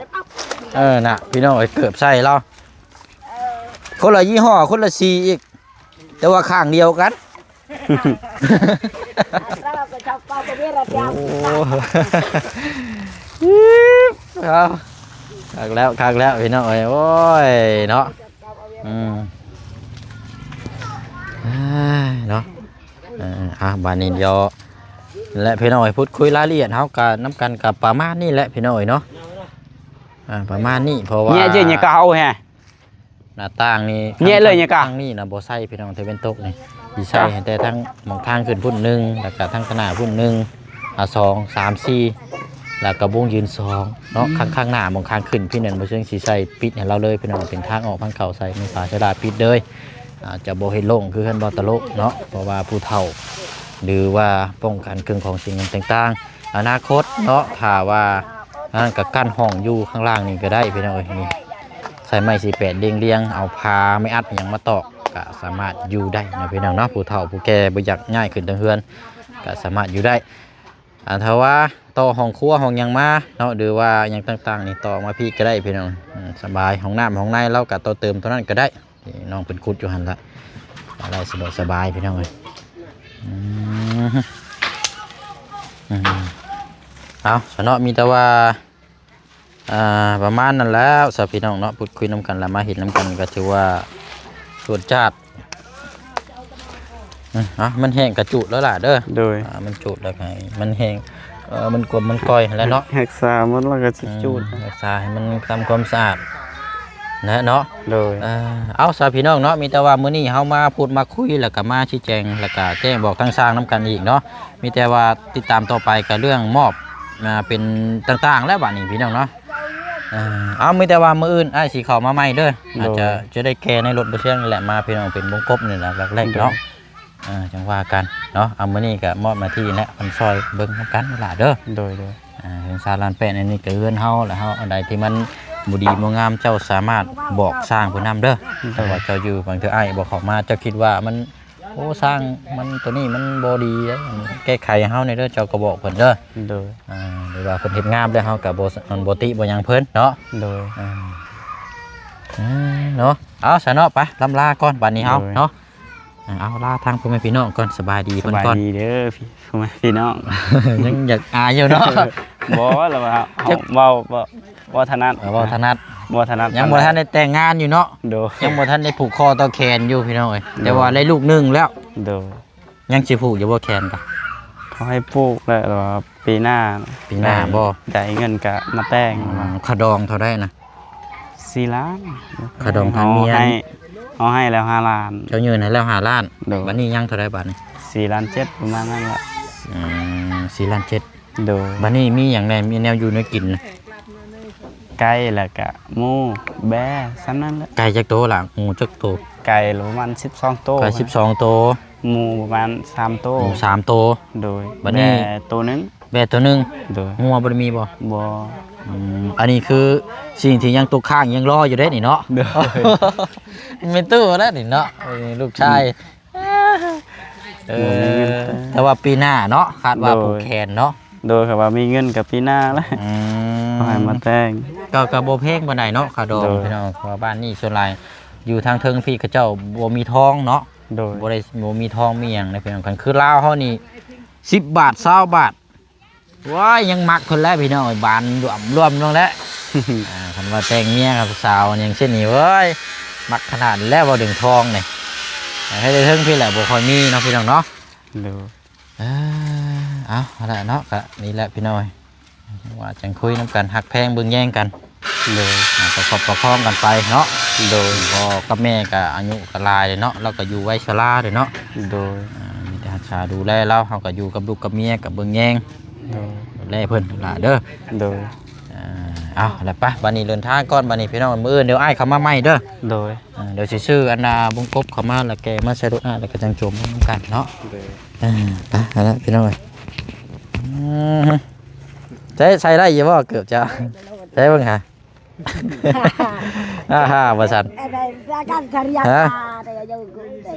ເອີ ນະ ພີ່ນ້ອງເອີຍ ເກີບໃສ່ລາວ ຄົນລະຍີ່ຫໍ້ ຄົນລະສີອີກ ແຕ່ວ່າຂ້າງດຽວກັນ. ໂອ້ ເອົາ ຄັກແລ້ວ ຄັກແລ້ວ ພີ່ນ້ອງເອີຍ ໂອ້ຍ ເນາະ ອືມ ເນາະ ເອີ ອ່າ ບາດນີ້ດຽວ ແລະ ພີ່ນ້ອງເອີຍ ພູດຄຸຍລາຍລະອຽດເຮົາກໍນຳກັນກໍປະມານນີ້ແຫຼະ ພີ່ນ້ອງເອີຍເນາະ ອ່າ ປະມານນີ້ ເພາະວ່າ ເຍເຈຍເຍກາເອົາແຮ ໜ້າຕ່າງນີ້ ແຍະເລີຍ ທາງນີ້ນະບໍ່ໃສ່ພີ່ນ້ອງ ຕາເວັນຕົກນີ້ ຊິໃສ່ໃຫ້ແຕ່ທາງໝ່ອງທາງຂຶ້ນພຸ້ນໜຶ່ງ ແລ້ວກະທາງຂ້າງໜ້າພຸ້ນໜຶ່ງ ອາ ສອງ ສາມ ສີ່ ແລ້ວກະວົງຢືນສອງເນາະ. ອືມ ຂ້າງ ຂ້າງໜ້າໝ່ອງທາງຂຶ້ນພີ້ນັ້ນ ບໍ່ເຊີງຊິໃສ່ປິດໃຫ້ລາວເລີຍພີ່ນ້ອງ ເປັນທາງອອກທາງເຂົ້າໃສ່ ມີຝາຊະດາປິດເລີຍ ອາດຈະບໍ່ເຮັດໂລ່ງຄືເຮືອນບໍ່ຕະໂລະເນາະ ເພາະວ່າຜູ້ເຖົ້າ ຫຼືວ່າປ້ອງກັນເຄື່ອງຂອງສິ່ງຫຍັງຕ່າງໆ ອະນາຄົດເນາະ ຖ້າວ່າ ອັນນັ້ນກໍກັ້ນຫ້ອງຢູ່ຂ້າງລ່າງນີ້ກໍໄດ້ພີ່ນ້ອງເອີຍ. ນີ້ ໃຊ້ໄມ້ສີ່ແປດລຽງໆ ເອົາຜ້າໄມ້ອັດຫຍັງມາຕອກ ກໍສາມາດຢູ່ໄດ້ນະພີ່ນ້ອງເນາະ. ຜູ້ເຖົ້າຜູ້ແກ່ບໍ່ຢາກຍ້າຍຂຶ້ນເທິງເຮືອນ ກໍສາມາດຢູ່ໄດ້. ອ່າ ຖ້າວ່າຕໍ່ຫ້ອງຄົວຫ້ອງຫຍັງມາເນາະ ຫຼືວ່າຫຍັງຕ່າງໆນີ້ ຕໍ່ມາພີ້ກໍໄດ້ພີ່ນ້ອງ. ອືມ ສະບາຍ. ຫ້ອງນ້ຳຫ້ອງໃນລາວກໍຕໍ່ເຕີມຕົວນັ້ນກໍໄດ້. ນີ້ນ້ອງເພິ່ນຂຸດຢູ່ຫັ້ນລະ ໄດ້ສະດວກສະບາຍພີ່ນ້ອງເອີຍ. ອືມ ອືມ ເອົາຊະເນາະ ມີແຕ່ວ່າ ອ່າ ປະມານນັ້ນແຫຼະຊະພີ່ນ້ອງເນາະ. ພູດຄຸຍນຳກັນ ແລະ ມາເຮັດນຳກັນ ກໍຖືວ່າຈວດຈາດ. ອືມ ເອົາ ມັນແຫ້ງກະຈູດແລ້ວລະເດີ. ໂດຍ ອ່າ ມັນຈູດແລ້ວໃຫ້ມັນແຫ້ງ ເອີ ມັນກວມມັນກ່ອຍຫັ້ນແຫຼະເນາະ. ຮັກສາມັນແລ້ວກໍຊິຈູດ ອືມ ຮັກສາໃຫ້ມັນທຳຄວາມສະອາດນະເນາະ. ໂດຍ ເອີ ເອົາຊະພີ່ນ້ອງເນາະ ມີແຕ່ວ່າມື້ນີ້ເຮົາມາພູດມາຄຸຍ ແລ້ວກໍມາຊີ້ແຈງ ແລ້ວກໍແຈ້ງບອກທາງຊ່າງນຳກັນອີກເນາະ. ມີແຕ່ວ່າຕິດຕາມຕໍ່ໄປກໍເລື່ອງມອບ ອ່າ ເປັນຕ່າງໆແລ້ວບາດນີ້ພີ່ນ້ອງເນາະ. ເອີ ເອົາ ມີແຕ່ວ່າມື້ອື່ນອ້າຍຊິເຂົ້າມາໃໝ່ເດີ. ໂດຍ ອາດຈະ ຈະໄດ້ແກ່ໃນລົດບໍ່ຊຽງນີ້ແຫຼະ ມາພີ່ນ້ອງເປັນວົງກົບນີ້ລະ ລັກແລກເນາະ. ໂດຍ ເອີ ຈັ່ງວ່າກັນເນາະ. ເອົາ ມື້ນີ້ກໍມອບໜ້າທີ່ແຫຼະ ເພິ່ນຊ່ອຍເບິ່ງນຳກັນນີ້ລະເດີ. ໂດຍ ໂດຍ ອ່າ ເຮືອນຊານລານແປ້ນອັນນີ້ກໍເຮືອນເຮົາ ແລ້ວເຮົາອັນໃດທີ່ມັນບໍ່ດີບໍ່ງາມ ເຈົ້າສາມາດບອກຊ່າງເພິ່ນນຳເດີ. ໂດຍ ຖ້າວ່າເຈົ້າຢູ່ ບາງເທື່ອອ້າຍບໍ່ເຂົ້າມາ ເຈົ້າຄິດວ່າມັນ ໂອ້ ຊ່າງມັນ ໂຕນີ້ມັນບໍ່ດີເດ້ ແກ້ໄຂໃຫ້ເຮົາແດ່ເດີ ເຈົ້າກໍບອກເພິ່ນເດີ. ໂດຍ ອ່າ ຫຼືວ່າເພິ່ນເຮັດງາມແລ້ວ ເຮົາກໍບໍ່ ອັນ ບໍ່ຕິບໍ່ຫຍັງເພິ່ນເນາະ. ໂດຍ ອ່າ ເນາະ. ເອົາຊະເນາະ ໄປ ລ່ຳລາກ່ອນບາດນີ້ເຮົາ ໂດຍ ເນາະ. ອ່າ ເອົາ ລາທາງພໍ່ແມ່ພີ່ນ້ອງກ່ອນ ສະບາຍດີເພິ່ນກ່ອນ. ສະບາຍດີເດີພີ່ ພໍ່ແມ່ພີ່ນ້ອງ. ຍັງຢາກອາຍຢູ່ເນາະ. ບໍ່ ລະວ່າເຮົາເວົ້າ ເວົ້າ ເວົ້າຖະໜັດ ເອີ ເວົ້າຖະໜັດ ເວົ້າຖະໜັດ. ຍັງບໍ່ທັນໄດ້ແຕ່ງງານຢູ່ເນາະ. ໂດຍ ຍັງບໍ່ທັນໄດ້ຜູກຄໍຕໍ່ແຂນຢູ່ພີ່ນ້ອງເອີຍ. ໂດຍ ແຕ່ວ່າໄດ້ລູກໜຶ່ງແລ້ວ. ໂດຍ ຍັງຊິຜູກຢູ່ບໍ່ແຂນກະ? ເຂົາໃຫ້ຜູກແລ້ວ ແຕ່ວ່າປີໜ້າ. ປີໜ້າບໍ່? ໄດ້ເງິນກະມາແຕ່ງ. ອືມ ຄ່າດອງເທົ່າໃດນະ? ສີ່ລ້ານ. ຄ່າດອງທາງເມຍ ເຮົາໃຫ້ ເຮົາໃຫ້ແລ້ວຫ້າລ້ານ. ເຈົ້າຍື່ນໃຫ້ແລ້ວຫ້າລ້ານ. ໂດຍ ບາດນີ້ຍັງເທົ່າໃດບາດນີ້? ສີ່ລ້ານເຈັດ ປະມານນັ້ນແຫຼະ. ອືມ ສີ່ລ້ານເຈັດ. ໂດຍ ບາດນີ້ມີຫຍັງແດ່? ມີແນວຢູ່ແນວກິນນະ? ໄກ່ ແລ້ວກະໝູ ແບ້ ສ່ຳນັ້ນແຫຼະ. ໄກ່ຈັກໂຕລະ? ໝູຈັກໂຕ? ໄກ່ລະປະມານສິບສອງໂຕ. ໄກ່ສິບສອງໂຕ. ໝູປະມານສາມໂຕ. ໝູສາມໂຕ. ໂດຍ ບາດນີ້ ແບ້ໂຕໜຶ່ງ. ແບ້ໂຕໜຶ່ງ. ໂດຍ ງົວບໍ່ໄດ້ມີບໍ່? ບໍ່. ອືມ ອັນນີ້ຄືສິ່ງທີ່ຍັງຕົກຄ້າງຍັງລໍຢູ່ເດ້ນີ້ເນາະ. ໂດຍ ແມ່ຕູ້ແລ້ວນີ້ເນາະ. ເອີ ລູກຊາຍ ອືມ ເອີ ບໍ່ມີເງິນ. ແຕ່ວ່າປີໜ້າເນາະ ຄາດວ່າ ໂດຍ ຜູກແຂນເນາະ. ໂດຍ ຄັນວ່າມີເງິນກໍປີໜ້າແຫຼະ. ອືມ ເຂົາໃຫ້ມາແຕ່ງ. ກໍ ກໍບໍ່ແພງປານໃດເນາະ ຄ່າດອງ. ໂດຍ ພີ່ນ້ອງ ເພາະວ່າບ້ານນີ້ສ່ວນຫຼາຍຢູ່ທາງເທິງພີ້ ເຂົາເຈົ້າບໍ່ມີທອງເນາະ. ໂດຍ ບໍ່ໄດ້ ບໍ່ມີທອງມີຫຍັງເດ້ພີ່ນ້ອງ. ຄັນຄືລາວເຮົານີ້ ສິບບາດ ຊາວບາດ ວ້າຍ ຍັງມັກເພິ່ນແຫຼະພີ່ນ້ອງເອີຍ. ບານລວມໆລົງແຫຼະ. ອ່າ ຄັນວ່າແຕ່ງເມຍກັບສາວຫຍັງເຊັ່ນນີ້ ໂອ້ຍ ມັກຂະໜາດແລ້ວ ເວົ້າເລື່ອງທອງນີ້. ໃຫ້ໄດ້ເຖິງພີ້ແຫຼະ ບໍ່ຄ່ອຍມີເນາະ ພີ່ນ້ອງເນາະ. ໂດຍ ເອີ ເອົາ ເອົາລະເນາະ ກະນີ້ແຫຼະພີ່ນ້ອງເອີຍ ວ່າຈັ່ງຄຸຍນຳກັນ ຮັກແພງເບິ່ງແຍງກັນ. ໂດຍ ອ່າ ປະຄັບປະຄອງກັນໄປເນາະ. ໂດຍ ພໍ່ກັບແມ່ກະອາຍຸກະຫຼາຍແລ້ວເນາະ ລາວກະຢູ່ໄວຊະລາແລ້ວເນາະ. ໂດຍ ອ່າ ມີແຕ່ຮັກສາດູແລລາວ ເຮົາກະຢູ່ກັບລູກກັບເມຍກະເບິ່ງແຍງ. ໂດຍ ດູແລເພິ່ນຫຼາເດີ. ໂດຍ ອ່າ ເອົາລະໄປ ບາດນີ້ເດີນທາງກ່ອນ ບາດນີ້ພີ່ນ້ອງ ມື້ອື່ນດຽວອ້າຍເຂົ້າມາໃໝ່ເດີ. ໂດຍ ອ່າ ດຽວຊິຊື້ອັນນ່າບົງກົບເຂົ້າມາ ລະແກະມາໃສ່ລົດອ້າຍ ລະກະຈັ່ງໂຈມນຳກັນເນາະ. ໂດຍ ອ່າ ໄປຫັ້ນລະພີ່ນ້ອງເອີຍ. ອືມ ໃສ່ ໃສ່ໄດ້ຢູ່ບໍ່ເກີບເຈົ້າ? ໃສ່ເບິ່ງຫາ ອາຫາ ວ່າຊັ້ນ. ຮະ?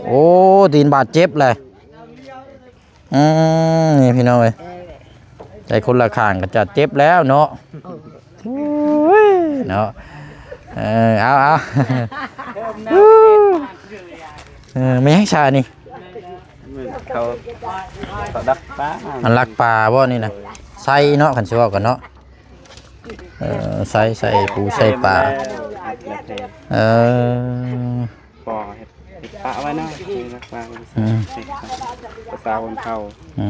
ໂອ້ ຕີນບາດເຈັບແຫຼະ. ອືມ ນີ້ພີ່ນ້ອງເອີຍ ໃສ່ຄົນລະຂ້າງກໍຈະເຈັບແລ້ວເນາະ. ໂອ້ຍ ເນາະ ເອີ ເອົາ ເອົາ ເອີ ແມ່ນຫຍັງຊະນີ້? ເຂົາ ເຂົາດັກປາ ອັນລັກປາບໍ່ນີ້ນະ? ໃສ່ເນາະ ຄັນຊິເວົ້າກັນເນາະ. ເອີ ໃສ່ ໃສ່ປູໃສ່ປາ. ເອີ ພໍເຮັດ ເຮັດປະໄວ້ເນາະ ເຮັດປະໄວ້. ອືມ ພາສາຄົນເຖົ້າ. ອື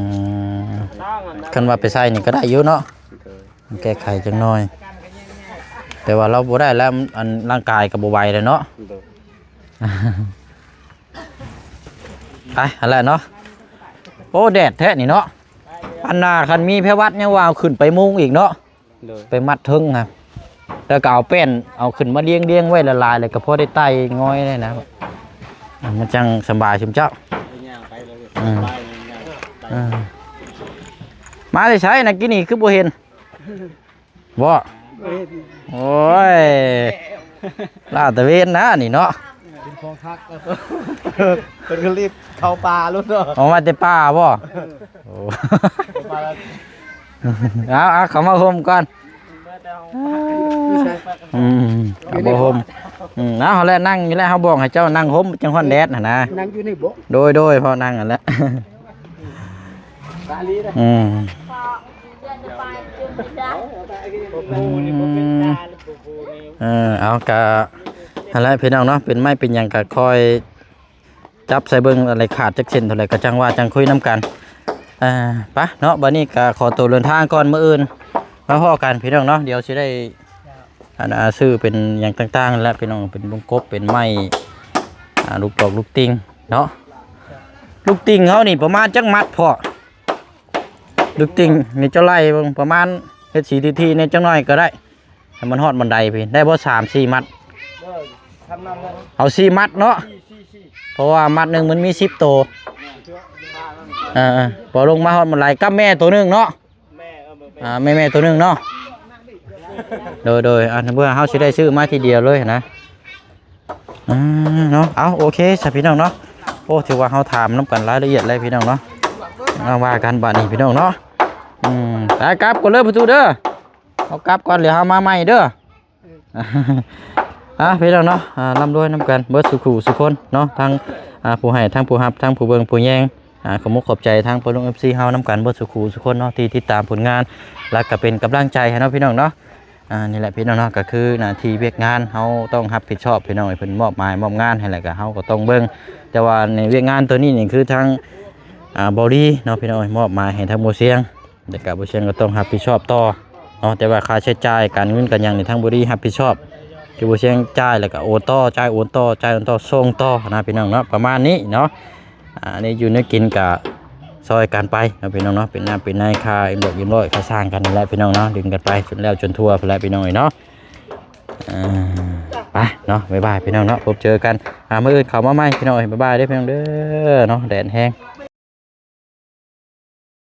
ມ ຄັນວ່າໄປໃສ່ນີ້ກໍໄດ້ຢູ່ເນາະ. ໂດຍ ແກ້ໄຂຈັກໜ້ອຍ ແຕ່ວ່າລາວບໍ່ໄດ້ແລ້ວ ອັນ ຮ່າງກາຍກໍບໍ່ໄຫວແລ້ວເນາະ. ໂດຍ ໄປ ຫັ້ນແຫຼະເນາະ. ໂອ້ ແດດແທ້ນີ້ເນາະ. ອັນນ່າ ຄັນມີແພວັດຍັງວ່າເອົາຂຶ້ນໄປມຸງອີກເນາະ. ໂດຍ ໄປມັດເທິງຫັ້ນ ແລ້ວກໍເອົາແປ້ນ ເອົາຂຶ້ນມາລຽງໆໄວ້ຫຼາຍໆ ແລ້ວກໍພໍໄດ້ໄຕ່ງອຍໄດ້ນະ ມັນຈັ່ງສະບາຍຊຸມເຈົ້າ. ອືມ ເອີ ມາແຕ່ໃສນະ ກີ້ນີ້ຄືບໍ່ເຫັນ? ບໍ່? ໂອ້ຍ ລາດຕະເວນນະນີ້ເນາະ. ເປັນຂອງຄັກ ເພິ່ນກໍລີບເຂົ້າປ່າໂລດເນາະ. ອອກມາແຕ່ປ່າບໍ່? ໂອ້ ເຂົ້າປ່າແລ້ວ ເອົາ ເອົາ ເຂົ້າມາຮົ່ມກ່ອນ. ອືມ ເອົາບໍ່ຮົ່ມ. ອືມ ເອົາແຫຼະ ນັ່ງຢູ່ແຫຼະ ເຮົາບອກໃຫ້ເຈົ້ານັ່ງຮົ່ມ ຈັ່ງຮ້ອນແດດຫັ້ນນະ. ນັ່ງຢູ່ນີ້ບໍ່? ໂດຍ ໂດຍ ພໍນັ່ງຫັ້ນແຫຼະ. ອືມ ເອີ ເອົາ ກະຫັ້ນແຫຼະພີ່ນ້ອງເນາະ ເປັນໄມ້ເປັນຫຍັງກະຄ່ອຍຈັບໃສ່ເບິ່ງ ອັນໃດຂາດຈັກເສັ້ນເທົ່າໃດ ກະຈັ່ງວ່າຈັ່ງຄຸຍນຳກັນ. ເອີ ໄປເນາະ ບັດນີ້ກະຂໍໂຕເດີນທາງກ່ອນ ມື້ອື່ນມາພໍ້ກັນພີ່ນ້ອງເນາະ. ດຽວຊິໄດ້ ອັນ ອ່າ ຊື້ເປັນຫຍັງຕ່າງໆ ແຫຼະພີ່ນ້ອງ ເປັນວົງກົບ ເປັນໄມ້ ອ່າ ລູກດອກລູກຕິ່ງເນາະ. ລູກຕິ່ງເຮົານີ້ປະມານຈັກມັດພໍ້? ລູກຕິ່ງນີ້ເຈົ້າໄລ່ເບິ່ງ ປະມານ ເຮັດສີຖີ່ໆ ແດ່ຈັກໜ້ອຍກໍໄດ້ ໃຫ້ມັນຮອດບັນໄດພີ້ ໄດ້ບໍ່ ສາມສີ່ມັດ? ເອີ ທຳນັ້ນເລີຍ ເອົາສີ່ມັດເນາະ ສີ່ ສີ່ ສີ່ ເພາະວ່າມັດໜຶ່ງມັນມີສິບໂຕ. ເອີ ເອີ ພໍລົງມາຮອດບັນໄດ ກັບແມ່ໂຕໜຶ່ງເນາະ. ແມ່ ເອີ ແມ່ ອ່າ ແມ່ໆ ໂຕໜຶ່ງເນາະ. ໂດຍ ໂດຍ ອັນເພື່ອເຮົາຊິໄດ້ຊື້ມາທີດຽວເລີຍນະ. ອ່າ ເນາະ ເອົາ ໂອເຄຊະພີ່ນ້ອງເນາະ. ໂອ້ ຖືວ່າເຮົາຖາມນຳກັນລາຍລະອຽດເລີຍພີ່ນ້ອງເນາະ. ມາວ່າກັນບາດນີ້ພີ່ນ້ອງເນາະ. ອືມ ໄປກັບກ່ອນເດີປະຕູເດີ ເຮົາກັບກ່ອນ ແລ້ວເຮົາມາໃໝ່ເດີ. ອ່າ ພີ່ນ້ອງເນາະ ອ່າ ລ່ຳລວຍນຳກັນເບິດສູ່ຄູ່ສູ່ຄົນເນາະ ທັງ ອ່າ ຜູ້ໃຫ້ ທັງຜູ້ຮັບ ທັງຜູ້ເບິ່ງຜູ້ແຍງ. ອ່າ ຂອບມຸກຂອບໃຈທັງພໍ່ລຸງ ເອັຟຊີ ເຮົານຳກັນເບິດສູ່ຄູ່ສູ່ຄົນເນາະ ທີ່ຕິດຕາມຜົນງານ ແລ້ວກໍເປັນກຳລັງໃຈໃຫ້ເນາະພີ່ນ້ອງເນາະ. ອ່າ ນີ້ແຫຼະພີ່ນ້ອງເນາະ ກໍຄືໜ້າທີ່ວຽກງານເຮົາຕ້ອງຮັບຜິດຊອບພີ່ນ້ອງ ເພິ່ນມອບໝາຍມອບງານໃຫ້ ແລ້ວກໍເຮົາກໍຕ້ອງເບິ່ງ. ແຕ່ວ່າໃນວຽກງານໂຕນີ້ນີ້ ຄືທາງ ອ່າ ບໍ່ດີເນາະພີ່ນ້ອງ ມອບໝາຍໃຫ້ທາງບໍ່ຊຽງ ແລ້ວກໍບໍ່ຊຽງກໍຕ້ອງຮັບຜິດຊອບຕໍ່ເນາະ. ແຕ່ວ່າຄ່າໃຊ້ຈ່າຍການເງິນການຫຍັງນີ້ ທາງບໍ່ດີຮັບຜິດຊອບ ຄືບໍ່ຊຽງຈ່າຍ ແລ້ວກໍໂອນຕໍ່ ຈ່າຍໂອນຕໍ່ ຈ່າຍໂອນຕໍ່ ສົ່ງຕໍ່ນະພີ່ນ້ອງເນາະ ປະມານນີ້ເນາະ. ອ່າ ອັນນີ້ຢູ່ແນວກິນກະຊ່ອຍກັນໄປເນາະພີ່ນ້ອງເນາະ ເປັນນ້ຳເປັນໃນ ຄ່າເອັມດອກເອັມຮ້ອຍ ຄ່າສ້າງກັນນີ້ແຫຼະພີ່ນ້ອງເນາະ ດຶງກັນໄປຈົນແລ້ວຈົນທົ່ວພຸ້ນແຫຼະພີ່ນ້ອງເອີຍເນາະ. ອ່າ ໄປເນາະ ບາຍບາຍພີ່ນ້ອງເນາະ ພົບເຈີກັນ ອ່າ ມື້ອື່ນເຂົ້າມາໃໝ່ພີ່ນ້ອງເອີຍ ບາຍບາຍເດີພີ່ນ້ອງເດີເນາະ ແດດແຮງ.